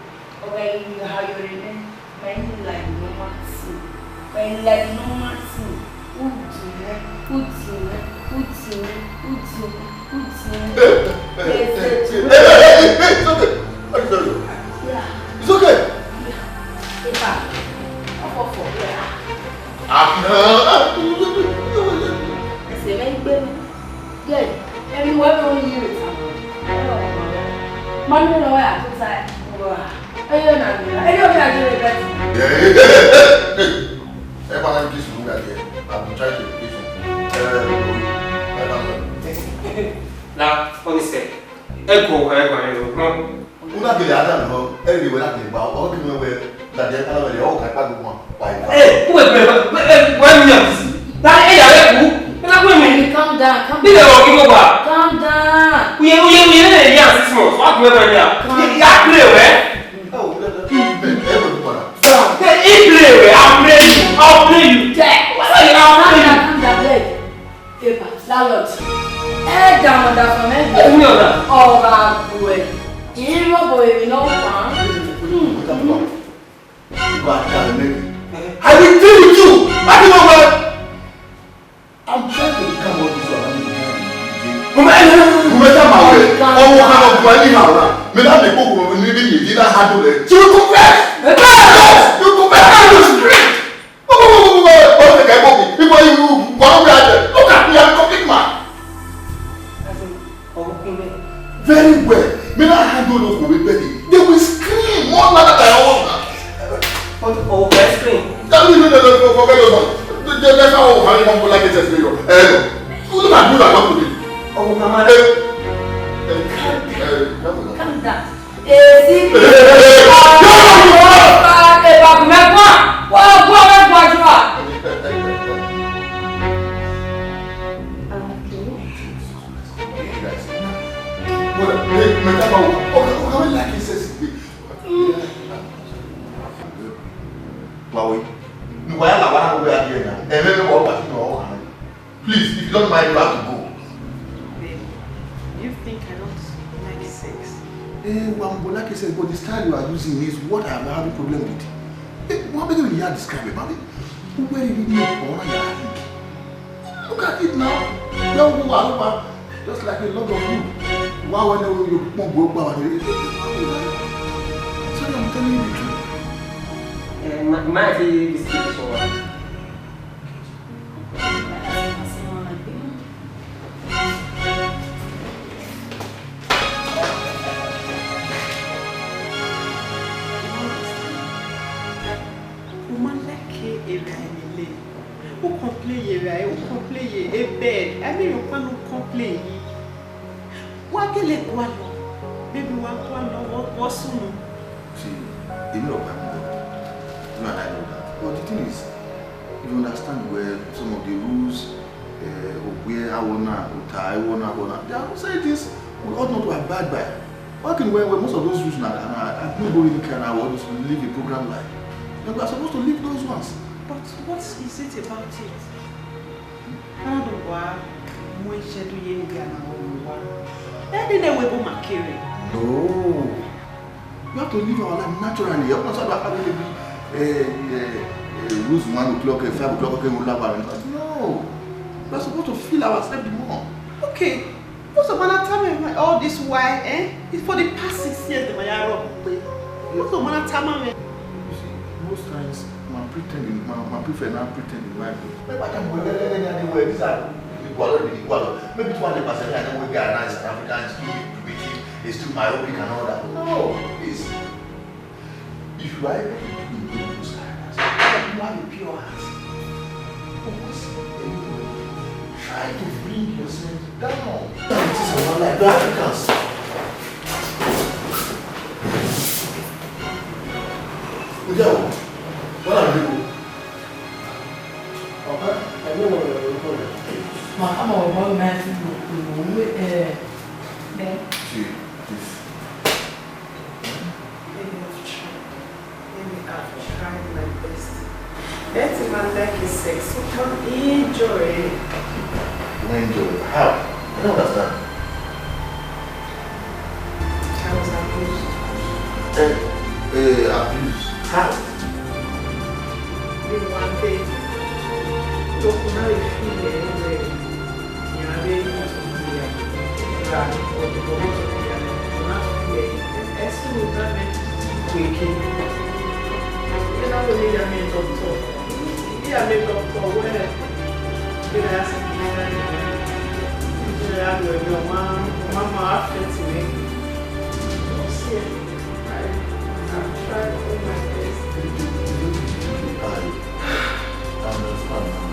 ọ gha ghi ha yọ rre nẹ, ma I like normal thing. Ma I like normal thing. Udinmwẹ, udinmwẹ, udinmwẹ, udinmwẹ, udinmwẹ. It's okay. What is that? Yeah. It's okay. Yeah. Epa, ọfọfọ, yeah. Ah, no. Ẹsẹ̀ mẹ́ ń gbé mi. Yeah, everywhere we only hear it. Mami no wa ya to sai. Eyo na ni. Eyo mi aje re bet. Ẹ bá láti kí sùúrù gàdí ẹ, àbí try to education. Ẹ ẹ bá lọ. La, honestly, ẹ kọ ẹ kọ ẹ lọ. Una gele ada no, ẹ ri wẹ na gele gba, ọ kí wẹ wẹ, gàdí ẹ kala wẹ, ọ ka pa gbogbo wọn, wa ẹ. Ẹ, wẹ wẹ wẹ mi ya bisi. La ẹ ya rẹ ku. Ẹ na wẹ mi. Calm down, calm down. Bí lè rọ kí mo gbà. Calm down. Uye uye uye lè yẹ six months. Wa gbẹ bẹ ya. Calm down. Ya play wẹ. Ẹ, he play well, I'll play you, I'll play you. Calm down, calm down, beg. Epa, landlord. Ẹ da wọn da fún mi. Ẹ ní ọ̀dà. Ọba àgbo ẹ̀. Kì í rọ̀bọ̀ èmi náà pa. I will deal with you. I do not well. I'm trying to become all this one. No matter my way, ọmọ kan ọgbọ ẹni hàn wá. Mi náà lè kókò ní bí yìí náà há dùn rẹ̀. She will confess. Yes, you confess. You will scream. Ó ti kẹ́ bọ̀ mí. Before you go out there, look at me, I'm a complete man. Ọwọ́ kí ni? Very well. Mi náà handle okùn mi bẹ́ẹ̀ ni. They will scream more louder than your own. Ọwọ́ kẹ́ scream. Tell me, no, no, no, no, forget those ones. They, they, that's how I handle one like this, you know. Eh, no. Look at you, like, what to do? Ọwọ́ kẹ́ máa. Eh, eh, eh, calm down. Esi. Wawe, nugba ya la wa na wẹ a die na. Ẹmwẹ ne wa wa ti nọ ọkhan. Please, if you don't mind, you have to go. Babe, do you think I don't like sex? Eh, well, I like sex, but the style you are using is what I'm having problem with. Eh, what make you describe it, man? Who were you really or I think? Look at it now. Now who are you? Just like a log of wood. Why when you pump go back? Sorry, I'm telling you the truth. Eh, ma, ma, I say this thing is over. U ma like erha ẹre lele. U complain ye erha ẹre, u complain ye bed. I mean, you can't complain. Wa gele gualọ, baby, wa gualọ, wa, wa sunu. See, èmi ò gbà mí lọ. You and I know that. But the thing is, You understand well some of the rules, uh, where I wanna, I wanna, I wanna. There are certain things we ought not to abide by. Why can, when, when most of those rules now, and I, I don't go in can I want to live a program life. Then we are supposed to live those ones. But what is it about it? How do I, when she do you in the hour? Any way, go my carry. No. You have to live our life naturally. How can somebody have maybe, uh, uh, uh, rules one o'clock, uh, five o'clock, okay, we'll have our, no. We're supposed to feel ourselves more. Okay. What's the matter time all this while, eh? It's for the past six years that my arrow. What's the matter time? You see, most times, my pretending, my, my prefer not pretending, my. But what I'm going to, these are equal, equal. Maybe two hundred percent, I know we are nice and African is too primitive, it's too myopic and all that. No, please. If you are able to do it, you do it with kindness. You have a pure heart. Always try to bring yourself down. That is our life. We are Africans. Ǹjẹ́ o? Wọ́n náà lè wo. Ọ̀pá, ẹ̀mí wọ̀ lọ́wọ́ lọ́wọ́. Màá kà mọ̀ ọ̀gbọ́n mi máa fi lò pé mò ń wé, ẹ̀, ẹ̀. See, this. Maybe I've tried. Maybe I've tried my best. That man like his sex. So come enjoy. Enjoy? How? I don't understand. I was abused. Eh, eh, abused? How? The one day, Tokuna feel everywhere. I, I understand now.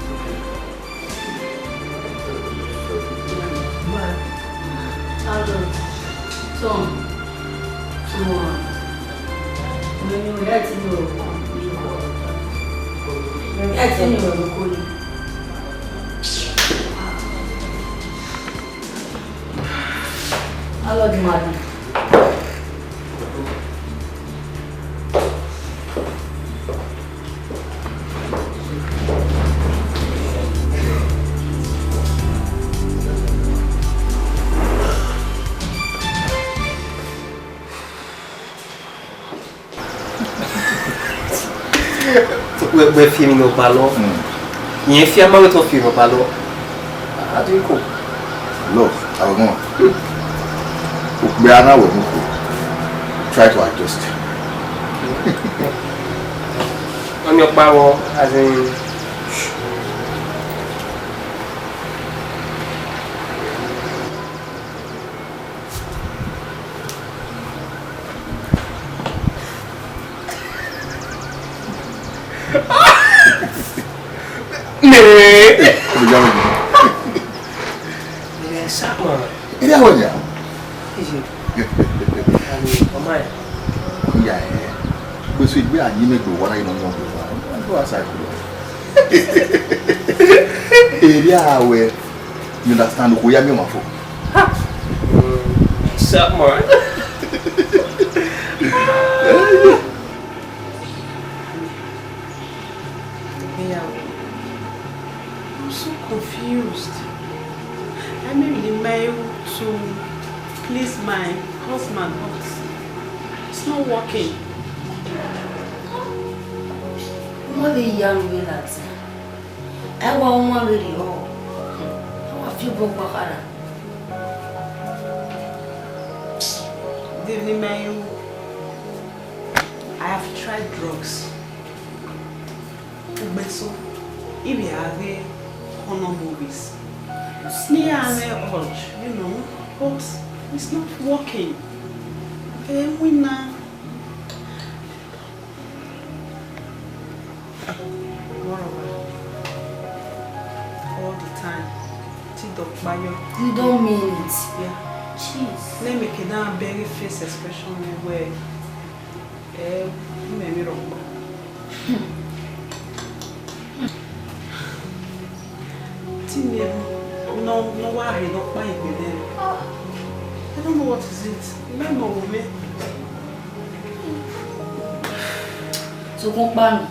Alọ di madi. Wẹ, wẹ fi emwi ne ọ balọ. Mm. Irẹn fian ma wẹ te ọ fi emwi ne ọ balọ. Adiko. Look, Arogun. Ukpe a na wẹ mu ko. Try to adjust. Ọni ọkpa wọ, as in, Mẹ. Ẹ, Samuel. Ẹ, wẹ ya. Easy. Ani, ọmọ ẹ. Iya ẹ. Gbèsè ìgbé ayé mi gbé wá láyé náà yàn gbé wá. Wọ́n gbé wá sáà gbé wá. Èrè àwẹ̀. You understand? Kò yá mi ọmọ fọ. Samuel. Yeah. I'm so confused. I may be my to please my husband, but it's not working. Ọmọ vbe ya vbe lati. Ẹ wa ọmọ vbe rriọ. Ẹ wa fi obọ gba khara. Dev ni mẹ ru. I have tried drugs. Ugbeso, if you have a honor movies. Near an urge, you know, but it's not working. Okay, we now. Moreover, all the time, ti dọ kpayo. You don't mean it. Yeah. Jeez. Let me can now very face expression where, eh, me me wrong. Nọ, nọ wa he nọ kpa egbe nẹ. I don't know what is it. Mẹ nọ wo mẹ. Sokpan kpa nọ,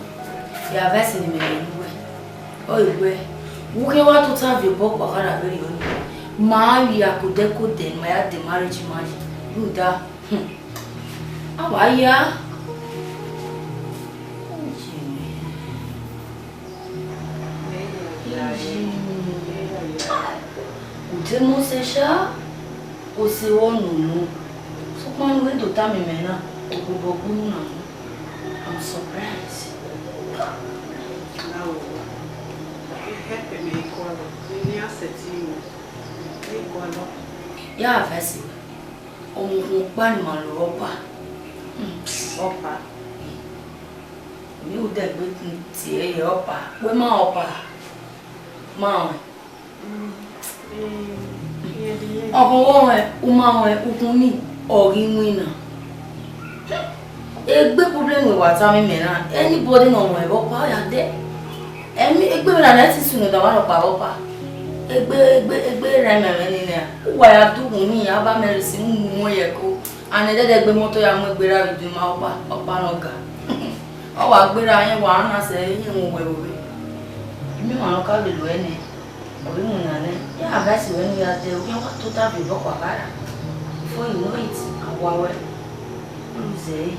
ya vẹ ẹse ne mẹ rẹn uwẹ. Ọ wẹ, u khe wa tota viọ obọ kpa ọkara vberriọ nii. Ma vbe ya kodẹ kodẹ ne ma ya de marriage ma yi. Rhunmwuda, hmm, a wa ya. U de mose sha, o se vbọ nunu, sokpan ne u do tama mẹ na, ogbobọ gbunu na nọ. I'm surprised. Na wo, e help me equal, ni a set you equal. Ya vẹ ẹse, ọmọ ukhunmwu ọkpa ni ma lo ọkpa. Hmm, ọkpa. Mi u dẹ gbe tie ọkpa, wẹ ma ọkpa. Ma ọẹn. Ọhọ wọ ọẹn, u ma ọẹn, ukhunmwu ni, ọ ghi winna. Egbe problem wẹ wa tama mẹ na, anybody ne ọ muẹn vbe ọkpa, ọ ya dẹ. Ẹmwẹ egbe mwẹ na, na te sunu da wa rhọkpa vbe ọkpa. Egbe, egbe, egbe rẹ mẹ mwẹ ni nẹ, uwa ya du ukhunmwu ni, a ba mẹ rhie isi mu mu ye ẹko. And ẹdẹdẹ egbe motor ya mu egbe ra vbe idin ma ọkpa, ọkpa nọ ga. Ọ wa gberra rẹn wa na sẹ iye mu wẹ vbe. Imẹ ma nọ ka vbe lo ẹnẹ. Ọ vbe mu na nẹ, ya advice wẹ ne u ya dẹ, u khian wa tota viọ obọ kpa ọkara. Before you know it, a wa wẹ. Unu zẹ ẹre.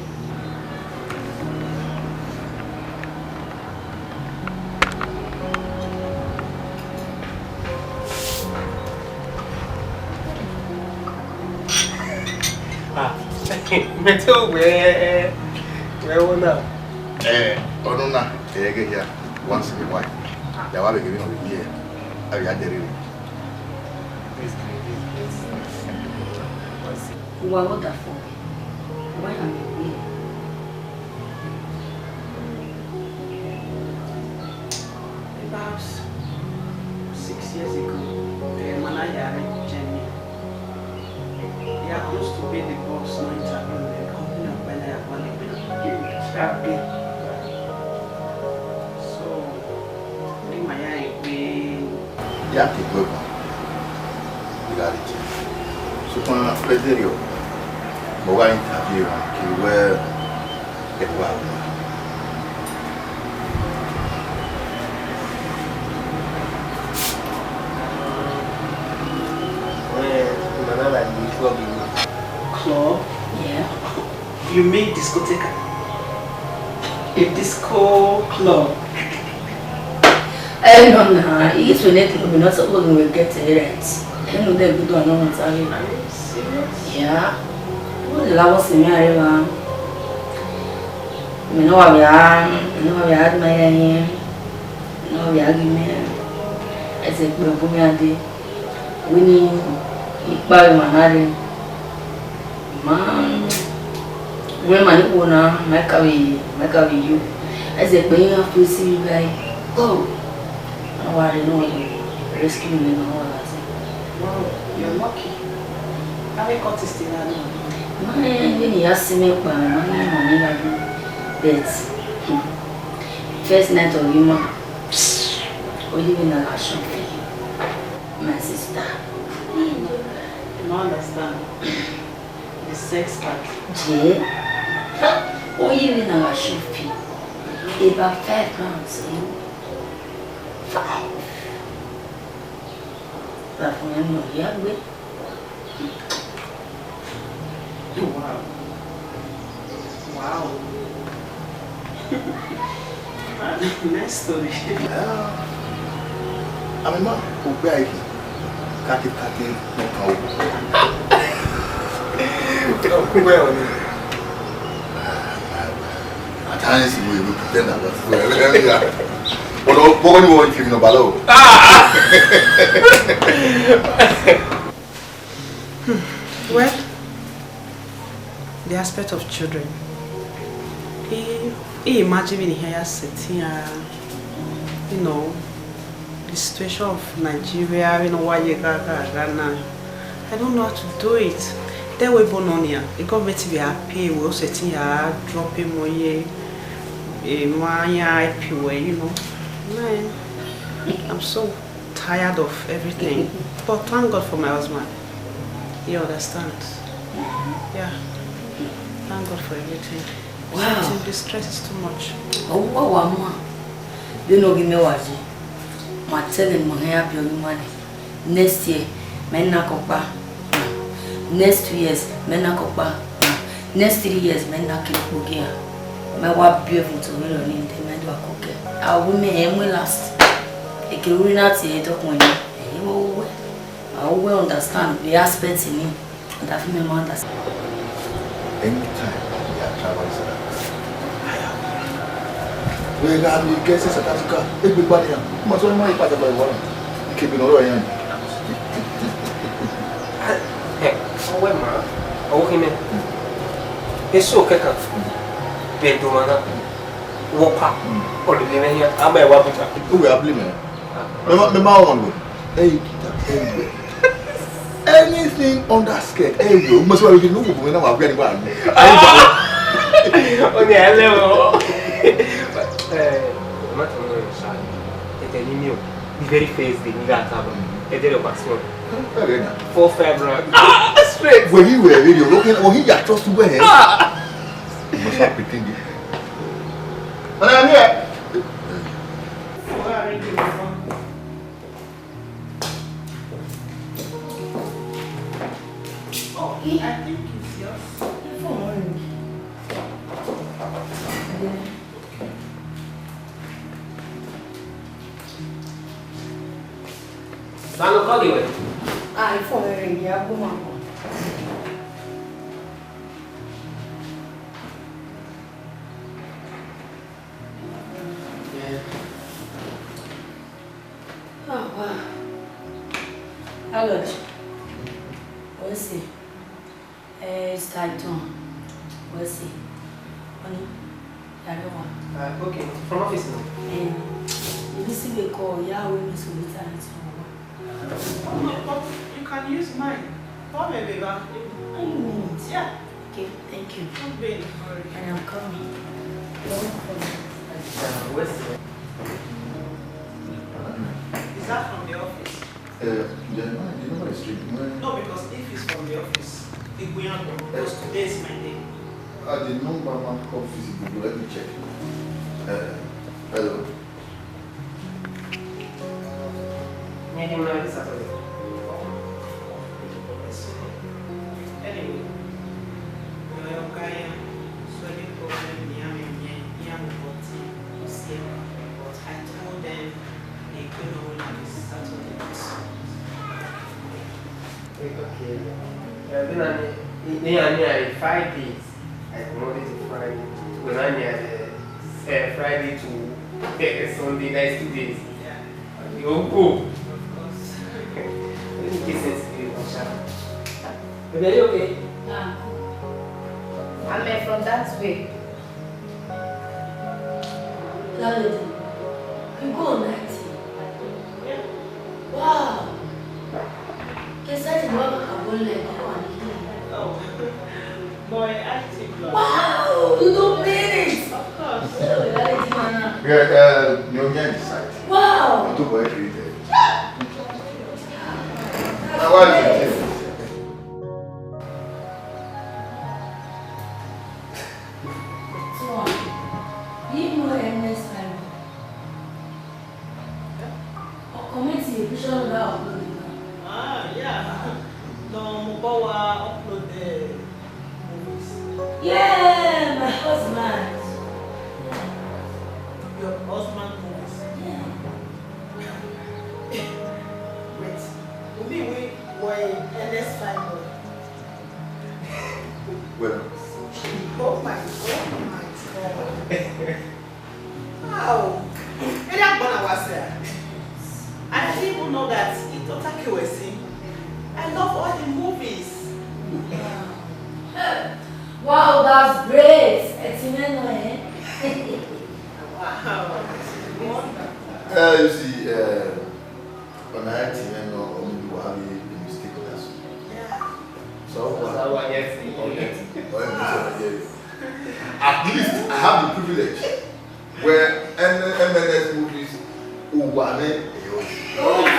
Ah, mẹ te wẹ, wẹ wo na. Eh, ọdún na, ẹghẹ hia, once in a while. Ya wa vbe ghe vbene ọ vbe ye, a vbe ya dẹ rere. Uwa vbe ọdafẹn, uwa ya mwẹ egbe. About six years ago, eh, ma na ya rre Germany. He happens to be the boss na interview the company of Bena Yakwa Lebena. Abi. So, ni ma ya egbe. Ya ke egbe guan, I gha rrie tie. Sokpan vbe ẹdẹrriọ, mẹ ọ gha interview emwa kevbe wẹ ẹvbo a wu na. Wẹ, una na la ye club inu. Club? Yeah. You mean discoteca? A disco club? Eh, no, na, I used to let club, not so we get it right. I know that good one, no one tell you. Are you serious? Yeah. What the love was in me, I ever. Mi no wa vbe a, mi no wa vbe a admire him. Mi no wa vbe a ghi mẹ. Ẹse kpe bu mi ade. Wẹ ne I kpa emwa na rre. Ma, wẹ ma ni wo na, ma ka vbe, ma ka vbe yo. Ẹse kpe iran fi esi vbe ga. Oh. A wa rre ne ọ rescue me ne ọ wa gha zẹ. Wow, you're lucky. Avbe cultist na nọ. Ma rẹn vbene I ya si mwẹ kpa, ma rẹn emwa ne I gha do. But, hmm, first night of the month, oyi vbene a gha shopping, my sister. I no understand. The sex part. Yeah. Oyi vbene a gha shopping, about five pounds, eh? Five. Ra fun ẹn nọ ya gbe. Wow. Wow. Nice story. Ah, a ma ma, okpia yi khin. Kake, kake, no kan o. Okpia yi ni. At times we, we pretend that we are. But, but when you want to, you know, Balo. Ah! Hmm. Well, the aspect of children. He, he imagine when he has set here, you know, the situation of Nigeria, you know, why you got, got, got now. I don't know how to do it. Then we born on here. The government will pay, we also think I drop him on here. Eh, my help you, you know. Man, I'm so Tired of everything. But thank God for my husband. He understands. Yeah. Thank God for everything. Wow. Something, the stress is too much. Ọwọ́ wa ma. Vbene ọ ghi mẹ wa ye, ma tẹghẹ ne ma hẹn ya biẹ ọghe ima nẹ. Next year, mẹ na kọkpa. Next two years, mẹ na kọkpa. Next three years, mẹ na kere okpogia. Mẹ wa biẹ vbe otọ vberriọ ni, then mẹ do akokẹ. A wu mẹ hẹn mu last. Eke ru na tie dọkun ẹn. Ẹhẹn, wẹ, wẹ, wẹ. A wu wẹ understand the aspect ni. That fi mẹ ma understand. Anytime we are traveling, sir. Wẹ gha miẹn ike ẹse South Africa, egbe gba nian. Ma sọ ma ipa daba iwọ na. Ike bi nọ rọ yan. Ẹ, ọwẹ ma, ọwọ khin mẹ. Eso kẹkan, bẹ do ma na. Wọ pa, ọdọ lẹ mẹ hian, a ma ẹwa buta. Uwẹ a bli mẹ. Mẹ ma, mẹ ma wọn lo. Ẹ yi kita, ẹ yi wẹ. Anything under skirt, ẹ yi wẹ. Mo sọ wẹ, no wo mẹ na wa wẹ ni wa lu. Ayi ba. Ọ ni ẹ lẹ o. Ẹ, ma tọ mọ sa. Ẹ tẹ ni mi o. The very first day, nigga, taba. Ẹ tẹ lọ pass one. Ẹ rẹ na. Four five round. Ah, straight. Wẹ yi wẹ, wẹ yi. Okay, oh, he ya trust you, wẹ. Ah. Mo sọ pretend. And I'm here. Oh, he, I think it's yours. The phone ring. Manu, call the way. Ah, the phone ring. Yeah, go, man. Yeah. Oh, wow. Hello. What's it? Eh, it's Titan. What's it? Honey, I don't want. Uh, okay, from office now. Eh, this is the call. Yeah, we miss with Titan. But you can use mine. Call me, baby. I need. Yeah. Okay, thank you. Don't be in a hurry. I am coming. Don't call me. Uh, where's the... Is that from the office? Uh, the, the number is straight. No, because if it's from the office, it will happen. Because today is my day. Uh, the number man come visible. Let me check. Uh, hello. Maybe my Saturday. Anyway, your guy, so the problem, me, me, me, me, me, but I told them they could not hold this Saturday. Okay. Uh, then I, I, I, I, five days. Like Monday to Friday. When I near the, uh, Friday to, uh, Sunday, that's two days. Yeah. You go. Of course. Let me kiss it to you, Sha. Baby, are you okay? Ah, I'm, uh, from that way. Landlady, you go on night? Yeah. Wow. Kesa ti wa ka bo le ko wa ni. Oh. Boy, active love. Wow, you don't mean it. Of course. Oh, that is man. Yeah, uh, you get inside. Wow. Don't worry, you there. Now, what is it? So, you know, Ernest, I Ọ comment in the picture that upload. Ah, yeah. No, Mubawa upload the movies. Yeah, my husband. Your husband movies. Yeah. Wait, you mean we were N S five boy? Well. Oh my God, my God. Wow. Eri agbọn na wa sẹ. I didn't even know that Itota Kewesi. I love all the movies. Wow, that's great. Ẹ ti mẹ nọ, eh? Wow. Wonderful. Uh, you see, uh, when I think I know, only you have a mistake or that. Yeah. So, so, yes, okay. At least I have the privilege where M N S movies, Uwane,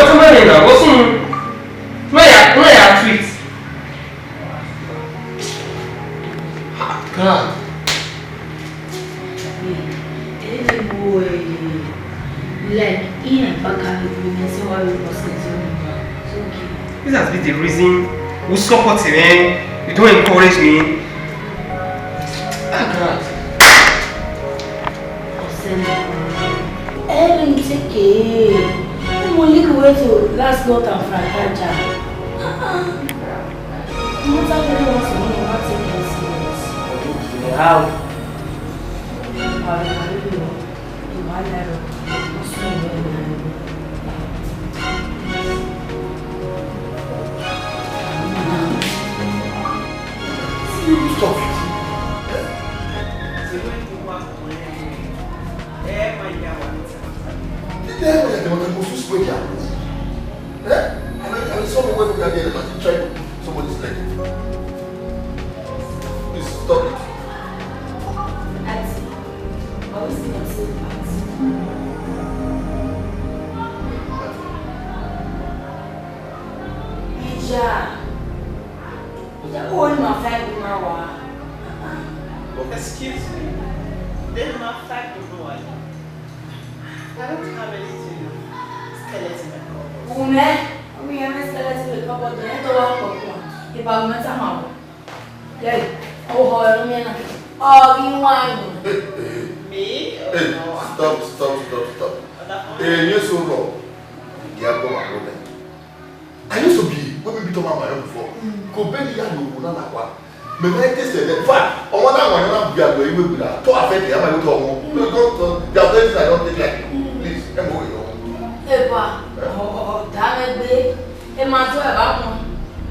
What am I in now? What's in? Where ya, where ya tweet? God. Like, Ian Bakari, we may say why we must continue. It's okay. This has been the reason we support him, eh? You don't encourage me. Ah, God. Ọsẹ mọ. Ẹ ẹ take it. Ẹ mọ league wey to last month and Friday ja. Ah, ah. Mo ta kí ló wọ́n sọ ní wọ́n take it serious. How? Wàá rí wàá rí lọ. Ìwà lẹ́rọ. Mo sún ìwé ìlànà. Stop it. Did I ever get the most useless way? Eh? I mean, I mean, someone went to the other and tried to put somebody's leg. Please stop it. Auntie, always not so fast. Ìjà. Ìjà wo ni màá fẹ́ bí máa wà? Excuse me. Then my five people are I don't have anything. Skeleton in my cupboard. Wùmẹ́, ọmọ ìyá mi skeleton in my cupboard, ẹ̀ tó wá pọ̀ pọ̀. Ìbá wùmẹ́ tá màá wọ̀. Yẹ́rì, ó họ ẹ̀rọ mi náà. Ọ̀gí wáìnì. Me? Hey, no, stop, stop, stop, stop. Ọ̀dà kan. Èyí sọ̀rọ̀. Ìdí agbọ́n wà lónìí. I used to be, when we be talking about my own before. Kò bẹ́ẹ̀ ni ìyá yòówó náà là wá. Mẹ ma tẹ sẹ lẹ. In fact, ọmọ náà wà ní ọ̀nà bí àgbẹ̀ ìwé gbìlà. Tó àfẹ́ tẹ̀, àmà yóò tọ̀ wọn. No, don't, don't, there are things I don't take like. Please, ẹ mọ̀ wẹ̀ yọ. Ẹ bá, ọ̀dà mẹ gbé, ẹ máa tó ẹ̀ bá wọn.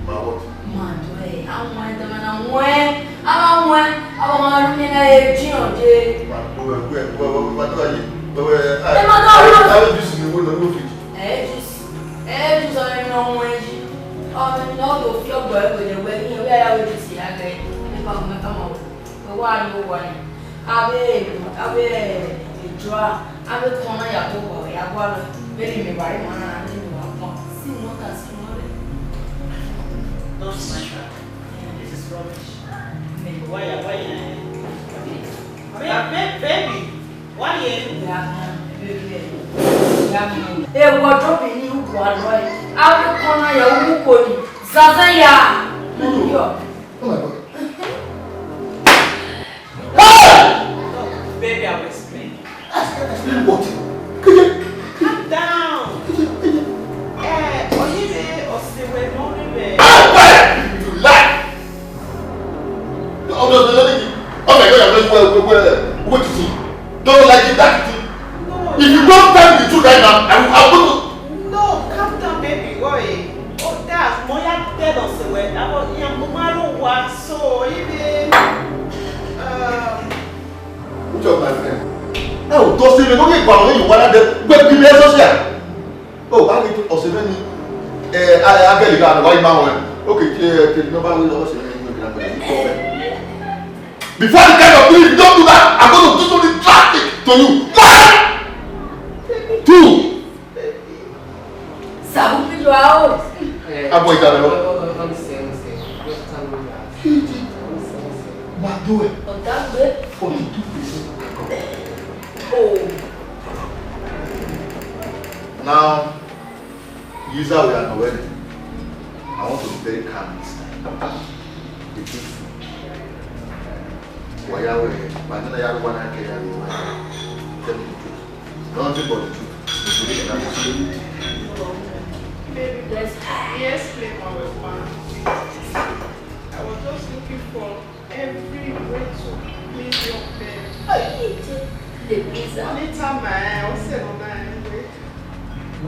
Ma what? Máa tó ẹ̀, àwọn ẹ̀dá máa na wọ́n ẹ̀, àwọn wọ́n ẹ̀, àwọn máa rú mi náà ẹ̀ jí ọ̀dẹ́. Ma tó ẹ̀, wẹ̀, wẹ̀, wẹ̀, ma tó ẹ̀ yìí. Wẹ̀, wẹ̀, Ẹ máa tó ẹ̀. Àwọn jùsì ni wọ́n lọ ní òfin. Ẹ juice, ẹ juice ọmọ ẹni ọmọ ẹyí. Ọmọ ẹni náà tó fi ọgbọ ẹgbẹ lẹ wẹ ní ẹwẹ ayáwó juice ya gẹ. Nípa ọmọ ẹka mọ wẹ wá ní owó ni. Abẹ abẹ ìjọ a, abẹ kọ́nà yàgò wà yàgò àlọ. Bẹ́ẹ̀ ni mi wà rí màá rà ní ìwà kan. Sí wọn kà sí wọn rẹ. Don't mind her. This is rubbish. Why, why, baby, baby. Why you? Ewu ọjọ́ bìí ní ìwà lọ ẹ̀. Awé kan náà yẹ owó kò ní. Zaza ya. Yọ. Oh my God. Hey! Baby, I will explain. Explain what? Calm down. Eh, Oyinre Osewe no be. Ah, quiet! You lie. Oh, no, no, no, no. Oh my God, I'm not, wait, wait, wait, wait, wait. Don't like it, that thing. No. If you don't tell me the truth right now, I will, I will go to No, calm down, baby. Why? Oh, that's more like tell us where. I was young, but I don't want so, even, um, What's up, my friend? Ẹ ò tọ́ sí mi, lórí ìgbà àwọn èèyàn wá ládẹ, gbé bí mi ẹ sọ́síà. Ó bá rí ọ̀sẹ̀ mẹ́ni, ẹ, a-, a-, abẹ́lẹ̀ ká àdàwà yìí máa wọ̀ ẹ́. Ókè, tí ẹ, tí ẹ, ní wọ́n bá rí ọ̀sẹ̀ mẹ́ni, ní ìgbà pẹ̀lú ìkọ́ rẹ̀. Before the kind of thing, if you don't do that, I'm gonna do something drastic to you. One! Two! Sabu mi do a o. Abo ìjà lọ. Kíjí. Máa dó ẹ̀. Ọ̀gá gbé. Forty-two percent. Oh. Now, User, we are nowhere. I want to be very calm this time. Be peaceful. Waya we, but then I want to get out of the way. Tell me the truth. Nothing but the truth. Baby, yes, yes, play my weapon. I was just looking for every way to please your parents. Hey, the pizza. Only time I also know that anyway.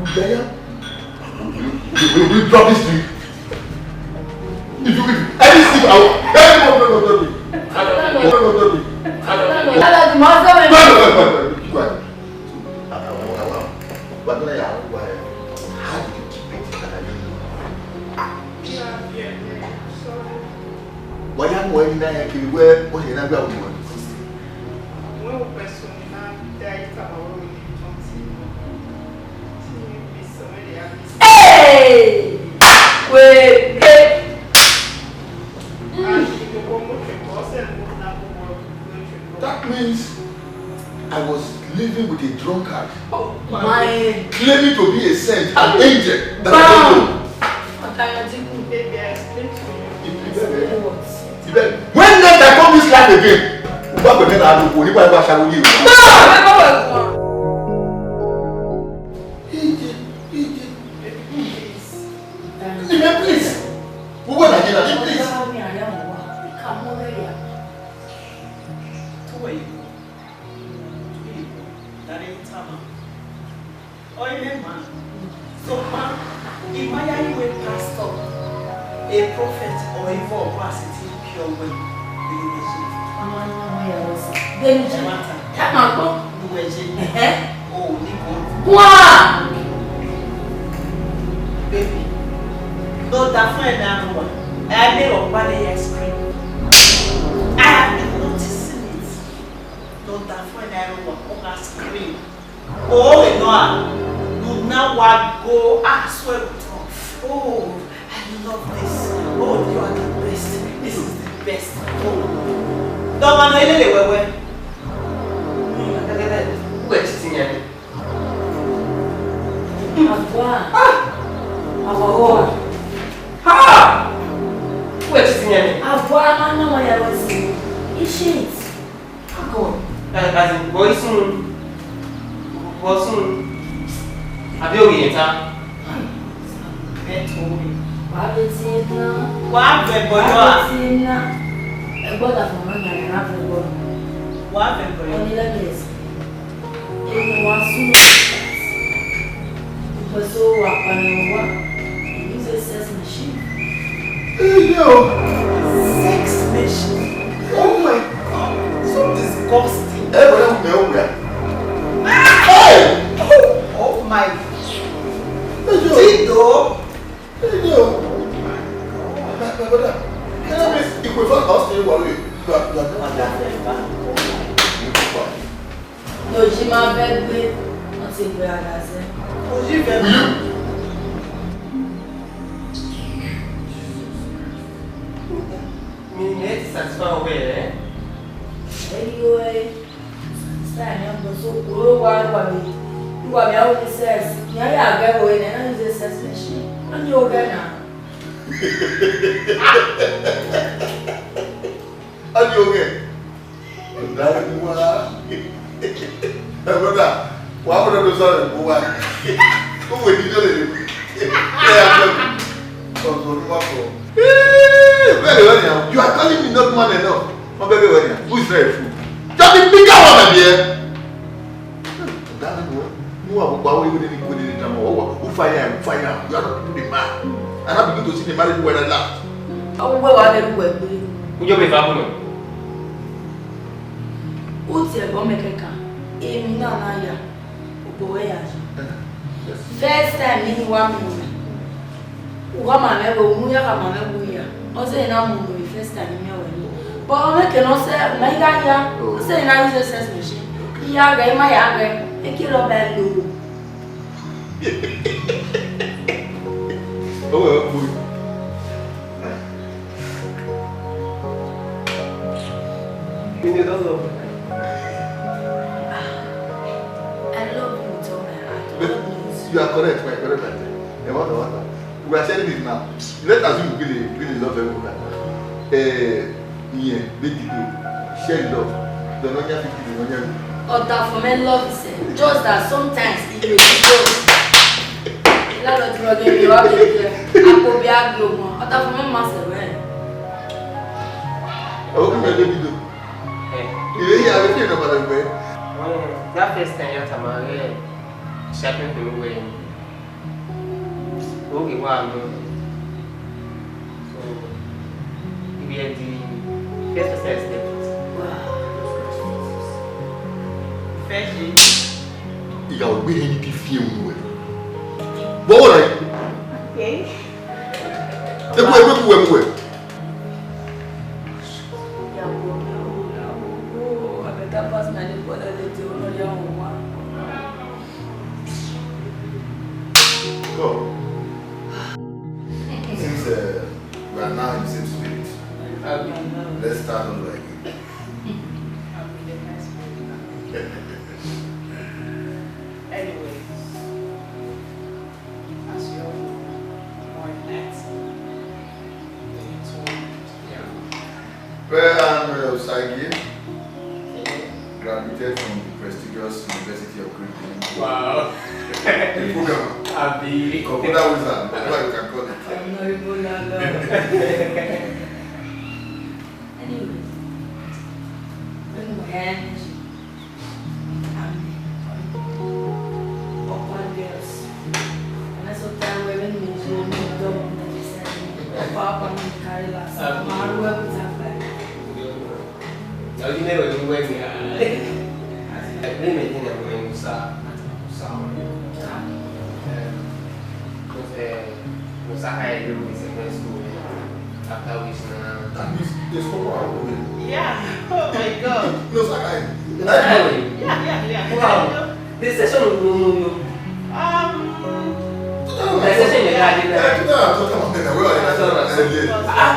Gbẹ̀yà. You will drop this thing. If you, if any sleep, I will, everyone will not drop me. Will not drop me. Lala, the master will. Wait, wait, wait, wait, wait. Be quiet. How did you keep it? And I didn't know. Yeah, yeah, yeah. Sorry. Waya mu ẹre na ya kevbe wẹ ọ ye na gbe aro mu ẹre. Wẹ u pẹsọn na da ita ma wẹ u ni tọn ti. Ti mi bi sọ wẹ ya bi. Hey! Wait, hey! That means I was living with a drunkard, oh, my, claiming to be a saint, an angel that I don't know. Ọkayọdiku, baby, I explain to you. Ibe, ibe, ibe. When next I come this life again, u gba gbẹmẹ na do ko, ni wa gba ṣaro ye. No! Ije, ije. Baby, please. Ibe, please. Who were I here? Please. Who are you? Who are you? That ain't Tama. Ọ i mwẹ ma, sokpan, I ma ya re wẹ pastor, a prophet, or even a city pure well. Vbene uwẹ ye. Ọmọ ni ọmọ ya wẹ sẹ. Vbene uwẹ ye. Ẹmwata. Ẹ ma gbọ. Vbene uwẹ ye. Ẹhẹ. O ni ko. Gua! Baby, ne ọdafẹn na rua, I made a bad ice cream. I have been noticing it. Ne ọdafẹn na rua, ọ gha scream. Oh, Enoa, you now what go, I swear with love. Oh, I love this. Oh, you are the best. This is the best. Oh. Dọmọ nọ ilele wẹwẹ. Hmm, wẹ titi yan. Agua. Ah! Agua. Ha! Wẹ titi yan. Agua, ma nọ ma ya wẹ si. Ishit. Uncle, eh, as in, boy soon, boy soon. Abi o yẹn ta? Ẹ to mi. Wa be ti na. Wa vẹ bọyọ a. Wa be ti na. Ẹ gbọ́dọ̀ fún ọmọ yẹn, ẹ má fẹ́ gbọ́. Wa vẹ bọyọ. Ọni lẹ́gbẹ̀ẹ́ sí. Èmi wá sùn. Because ó wà pẹ̀lú wa. He use a sex machine. Hey, yo. Sex machine? Oh my God. So disgusting. Hey, what am I wearing? Hey! Oh, oh my. Hey, yo. Dido. Hey, yo. My, my brother. Tell me, if we found house, you worry. You are, you are not. Nojima vbe gbe, ọ te gbe a gha zẹ. Oyi vbe gbe. Mi ne ti satisfy ọvbe, eh? Ẹi yo, ẹi satisfy ne ọgbọ so kuro wa wa mi. Wa mi a wo ni sex. Ni a ya gbe wo ne na use sex machine. Ani o gbe na. Ani o gbe. Ọdavẹn wa. Ẹ brother, wa bọdọ do sọrọ ẹvbo wa. Uwẹ ni dọlẹ ne. Ẹ ya gbẹ. Ọzọ ni wa fọ. Ee, very well now. You are calling me not man enough. Ma bẹghe wẹ nia. Who is very fool? Just the bigger one, my dear. Ọdavẹn wa. Nu wa gbogbo awo iwe ni kwe ni dama. Wa, wa, u fire, u fire. You are not even the man. And I begin to see the marriage when I laugh. Ọwọ́ wa lè lu ẹgbẹ́. Ujo be fa bolo. Uti ẹ̀gbọ́n mi kẹka, èmi náà náà yà, òbò wẹ̀ yà jù. First time nínú wa mi wẹ̀. Uwa ma mẹ wẹ̀, umu ya ka ma mẹ wẹ̀ ya. Ọ sẹ na mu mi first time mi wẹ̀ ni. But ọ mẹ kẹ nọ sẹ, mẹ ya ya. Ọ sẹ na use sex machine. Ya gẹ, ma ya gẹ. Eke rọ ba lo. Oh, well, cool. You don't love me. I love you with all my heart. But you are correct, my brother. Ẹ, what, what? We are sharing it now. Let us assume we really, really love everyone. Eh, yeah, baby, do. Share love. Don't know anything, don't know anything. Ọdafọmẹ love is, eh, just that sometimes it may be just. Landlord rọ ghe mi, wa ghe mi, akpo bia gbe ọmọ. Ọdafọmẹ ma sẹ wẹ. Oh, okay, baby, do. Eh. Ìwé yìí, àwọn ènìyàn padà gbẹ. Well, that first time, you have to marry, eh, shopping for me, okay, wow, no. So, he be the first person I slept with. Wow. First day. Ìyàwó gbé ní bí fi ẹ̀hún wẹ̀. Bọ́wọ́ rẹ̀. Okay. Ewu, ewu, ewu, ewu. Ìyàwó, ìyàwó, ìyàwó, I better pass my neighbor that lady, oh, no, ìyàwó wa. Go. Since, uh, we are now in the same spirit, let's start all over again. Anyways, as you all know, more than that, yeah. Well, I'm, uh, Osagie, graduated from the prestigious University of Great Britain. Wow. The program. Abi. Computer wizard, whatever you can call it. Honorable landlord. Anyway, when we had Ọkpa girls. And that's what time women need to know the government is saying. Ọkpa, ọkpa, mi carry last. Ma ru ẹrù ta gba. Ọdún mẹ́wàá ló wẹ̀ ní àárẹ̀. Ẹgbẹ́ mi ní ẹ̀wọ̀n ẹ̀wọ̀n sá. Sá. Ẹm, ẹ, Musa Kai do in secondary school, after which na. That means they spoke our way. Yeah. Oh my God. No, sir, I. Yeah, yeah, yeah. Wow. The session of no, no, no. Um, the session you had in there. Two thousand and twelve, man. Ah,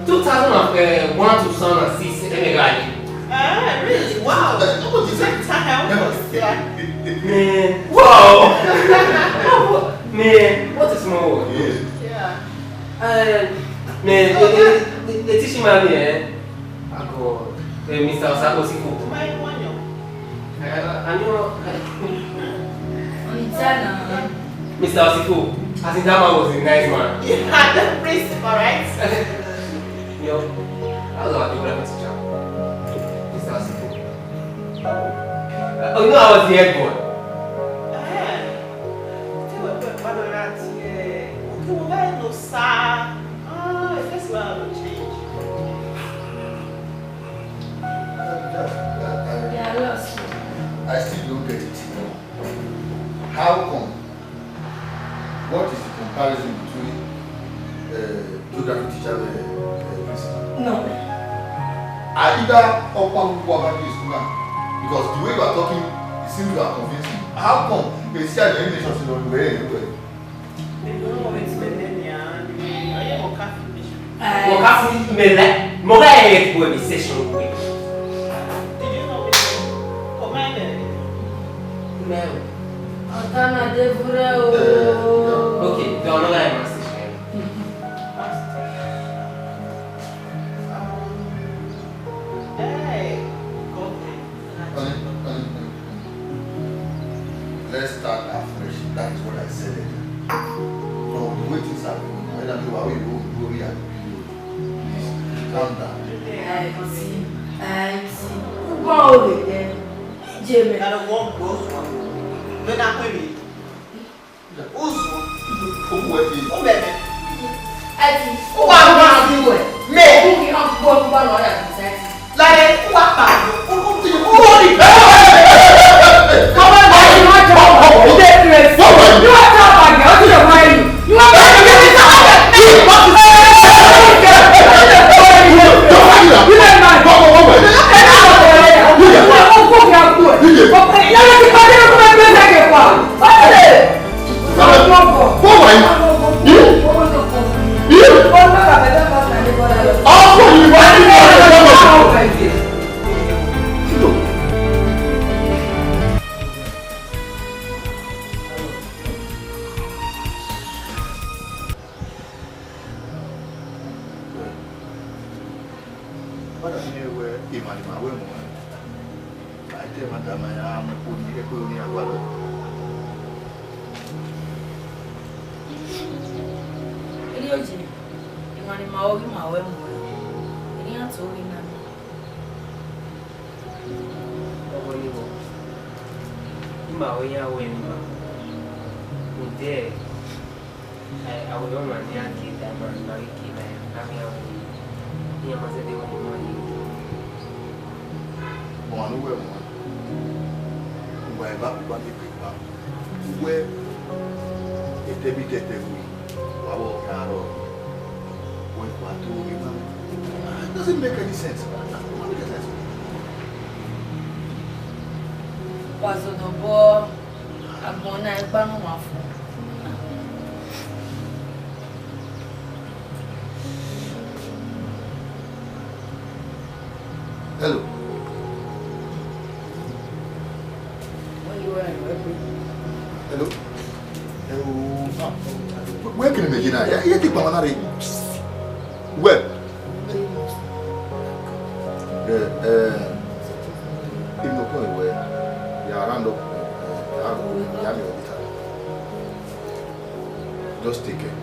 two thousand and one to two thousand and six, ẹ mẹ gha ye. Ah, really? Wow. That was the same time. Yeah. Man, wow. Man, what a small world. Yes. Yeah. Um, man, the, the, the, the teaching man here, I call, uh, Mister Osako Sifo. My one. Uh, I know. Mister Osifo, I think that man was a nice man. Yeah, the principal, right? Yo, that was our development teacher, Mister Osifo. Uh, oh, you know I was the head boy. Ah, tí wọ́n pẹ̀ padà láti ẹ̀, òkè wọn báyìí lọ sá. Ah, ìfẹ́ sì wà lọ change. They are lost. I still don't get it. How come? What is the comparison between, uh, geography teacher and, uh, principal? No. I either upper who about this school now, because the way you are talking, it seems you are convincing. How come? They see at the end, they should not do it anyway. They don't know what to spend their money on. They are more careful. Mọ ka fu mẹ la, mọ gha ẹre ẹgbẹe vbe session wẹ. Mẹ o. Ọta na de vurẹ o. Okay, then another man session. Hey, God. Let's start afresh. That is what I said earlier. From the way things are going, I don't know why we go, we go, we are, please, calm down. Auntie, auntie, who born over there? Jimmy. I don't want to go. When I come in. Uzu. Uwẹ ti. Umeme. Ẹ ti. Uwa wa si wẹ. Me. Uwi ọgbọ ọgbọ nọ ya ti sẹ ti. Lare, uwa pa. U, u, u, u, u, Come on, man, you want to talk about it? You want to talk about it? What do you want? You want to talk about it? Emwa ni ma wẹ mu, a i te ma dama ya mu kpo ni, ẹkpo ni a gualọ. Erriọ ye, emwa ni ma ọghe ima wẹ mu, erriọ iran to ghi na. Ọmọ ni wọ, ima wẹ iran wẹ ni ma, rhunmwuda, a wẹ ọmwa ne iran gie dama, ne a ghi gie na, a ghi a wẹ iran ma zẹdẹ wẹ ni ma ye. Ọmwa ne uwẹ mu, uwa eva kugba ne egbe kpa. Uwẹ, ẹtẹbitẹtẹ vbe wa vbe ọghe aro, wẹ wa do ghe na. It doesn't make any sense. It doesn't make any sense. Wa zọdọ bọ agbọn na ẹgba ne ọmwa fo. Hello. Hello. Hello. Ah, wẹ kene mẹ ye na, ya, ya ti kpa mwa na rre. Wẹ. Eh, eh, inu kọn wẹ, ya round up, eh, ya, ya mi ọdita. Just take care.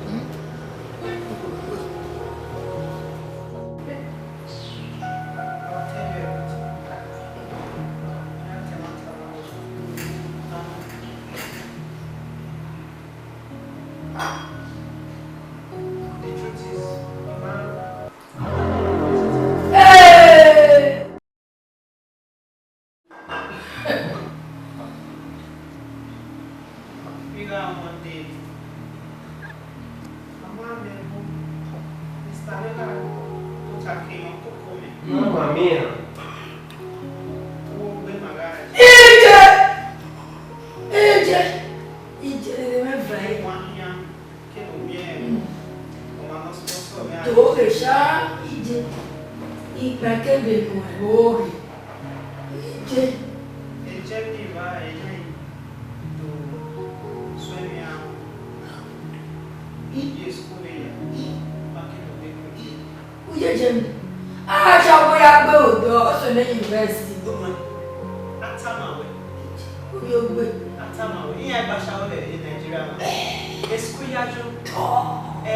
Hmm? No problem. Wẹ. I'll tell you everything. I'll tell you everything. The truth is, Emma. Hey! Bigha one day, a ma miẹn bu Mister Vega tota ke yan koko mẹ. Mama mia. Wo gbe ma gha. Ije! Ije! Ije, ne mẹ va ẹre. Wa khian. Kevbe ovbi ẹre, ọmwa ne ọ sponsor mwẹ. Do ghe sha, Ije. Ikpẹn kevbe nuẹn, do ghe. Ije. Ejẹ ne I vba, ejẹ I do suẹn mwẹ aro. I ye school vbe ya, I ma kevbe odẹ kue. Uye je mi. A cha gbe ya gbe odọ, ọ sẹ nẹ university. A tama wẹ. Uye ogbe. A tama wẹ. Iran gba cha wẹ vbe Nigeria na. School ya yo. Ẹ,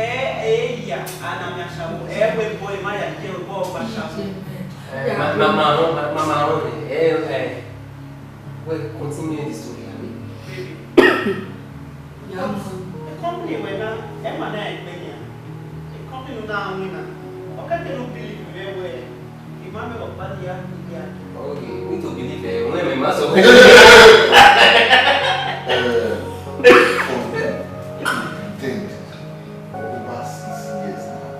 ẹ ya, a na mi ashawo. Ẹ wẹ bọ, ẹ ma ya ye bọ gba cha wẹ. Ẹ, ma, ma, ma, ma, ma, ma, ẹ, ẹ, well, continue the story, abi? Baby. Company wẹ na, ẹ ma na ẹgbẹ nian. Company na winna. Ọ kẹkẹ ne u believe mwẹ wẹ, I ma mẹ ọkpa ne I ya gu ya. Okay, we to believe, eh, when my master. Eh, for them to pretend for over six years now.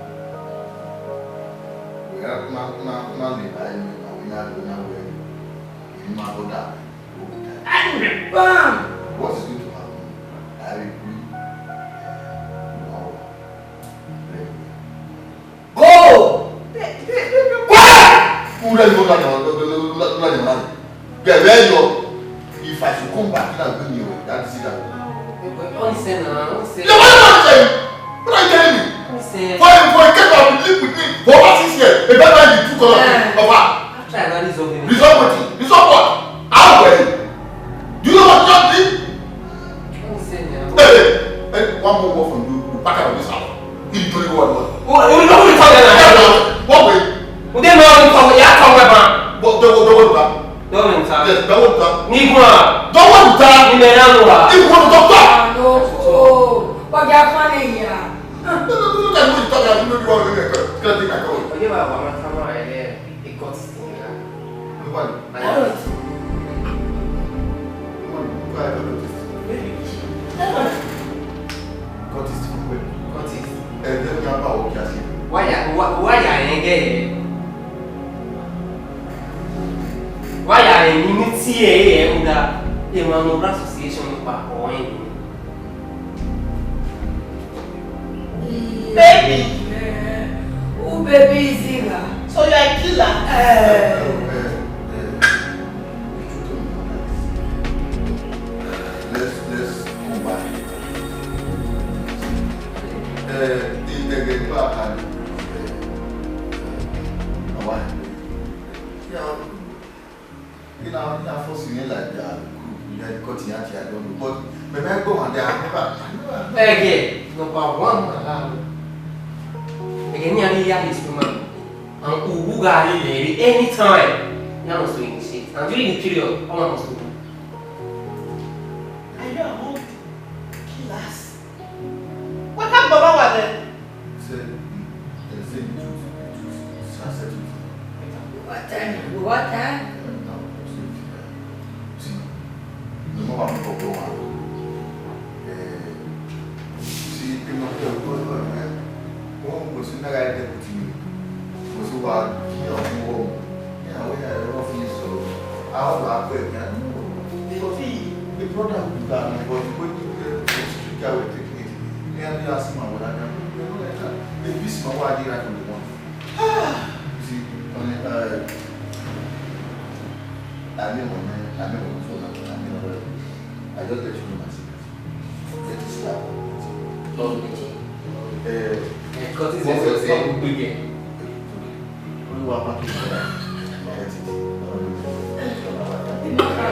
We are not, not, not the time we are, we are, we are, we are, we are, Bam! What is going to happen? I will bring, uh, you out. Go! Where? Who let you go down? Get where you? If I should come back, you know, bring you. That is it. What is it now? What is it? You want to say? What are you telling me? What is it? For a, for a case of live with me for over six years, a better than the two color of her. After I resolve it. Resolve what? Resolve what? How well? Do you know what you just did? Hey, hey, hey, one more word from you, you pack out of this house. If you don't know what, what? Oh, you know what you talking about? What way? You don't know what you talking about. What, the, the, the, the, Dọmwẹ ta. Yes, the, the, the, Ni guan. The, the, the, Ni mẹ na nu ha. If you want to talk, talk. Ah, no. Oh, what you funny here? No, no, no, look at what you talking about. You know you want to do it. Can I take my call? Oye, wa, wa ma tama ẹre, e cut this thing here. Nobody. Nobody. Nobody. Nobody. Cut this thing. Cut this thing. Eh, then we have our, okay, I see. Why ya, why, why ya enge? Why ya enge ni tie e, e, uda, e ma no association ni pa ko en. Baby. Eh, who baby is Ira? So you are a killer? Eh. Let's, let's go back. Eh, in the game back and, eh, our Ẹghẹ number one ma la aro. Ẹghẹ ne iran ghi ya his woman, and uwu gha rre lẹ rre anytime, iran must to initiate. And during the period, ọmwa must to. Are you among the killers? Wẹ ka gbọmọ wa nẹ. Say, mm, eh, say the truth, the truth. Say, say the truth. What time? What time? Eh, no, say the truth. See, no more problem. Eh, see, you know, eh, eh, eh, one person that I get with you. Mo tún wá kí ọ̀hún wọ̀ mọ́. Ní àwọn èèyàn ẹ̀rọ fi sọ̀rọ̀. A ó wà pẹ̀ kí a ní ọ̀rọ̀. Because the brother will be bad, but the way the, the, the speaker will take it, ní a bí a sì máa wọlé ajá. You know, like that. The peace máa wá dé right from the morning. You see, on the, uh, I mean, on the, I mean, on the phone, I mean, on the, I just let you know my secret. Let it slap. Ọ̀rọ̀ méjì. Eh, Ẹ kọ́ tí wọ́n sọ sí ọ̀rọ̀ gbígbẹ. Olúwa bá kí n bẹ̀rẹ̀.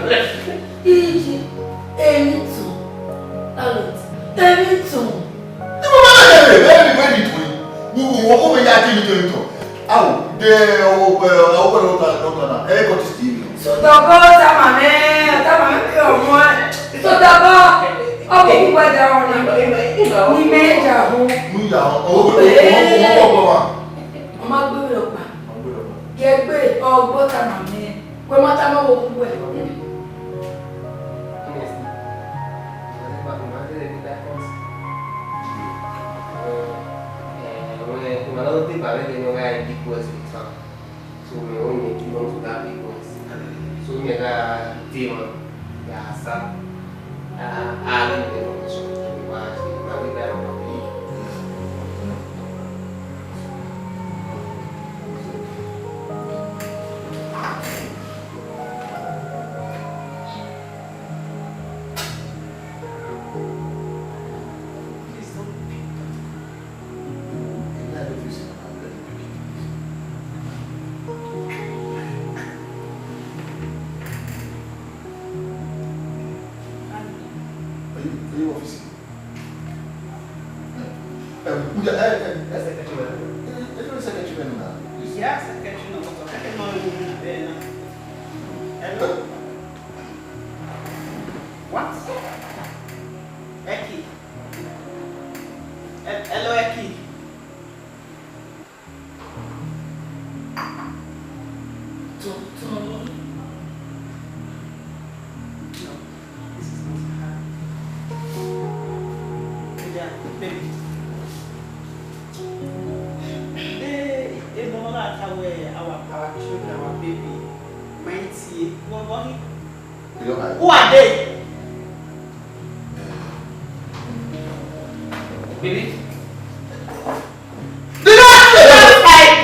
Let it. Iji, emi tun. Alo, emi tun. Ibo ma na yẹ vbe, vbe, vbe ni tun? Wo, wo, wo, wo, ya ti ni tun tun. Awo, de, o, o, o, o, o, o, o, o, na. Eh, ko ti si mi. Sotọbọ, tama mẹ, tama mẹ ke ọmọ ẹ. Sotọbọ, ọ bụ uwe da ọna. Ni mẹ ja ho. Nu ya, o, o, o, o, o, o, o, o, o. Ọ ma gbe rẹ ọkpa. Ọ gbe rẹ ọkpa. Gẹ gbe, ọgbọ tama mẹ. Wẹ ma tama wo ku wẹ. Honestly, I never, I never really that once. Eh, when, when I don't think about it, you know, I big boys with time. So me only do not to that big boys. So me that day one, yeah, sir. Ah, ah, I don't know. So me watch it. My way that one. Please don't pick that. Are you, are you office? Eh, eh, eh, eh, eh, secretary, eh, eh, secretary now, please. Yeah, secretary now. Hello? What? Eki. He-, hello, Eki. Doctor. No, this is not her. Yeah, baby. They, they no longer tell where our, our children, our baby, mighty, what, what he Who are they? Baby. Do not stay outside.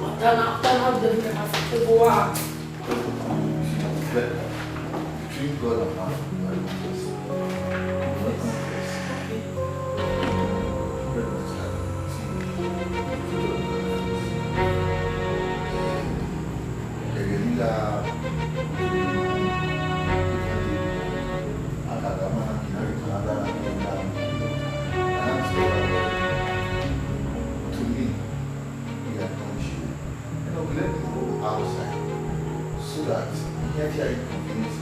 Ọtana, ọtana, ọdẹ mi ma fi kó bó wa. Between God and man, I will just. To me, we are punishment. You know, let me go outside so that he can hear inconvenience.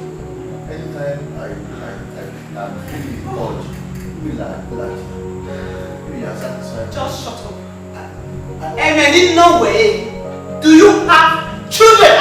Anytime I, I, I, I'm feeling the urge, we like, like, we are satisfied. Just shut up. Emeni, no way. Do you have children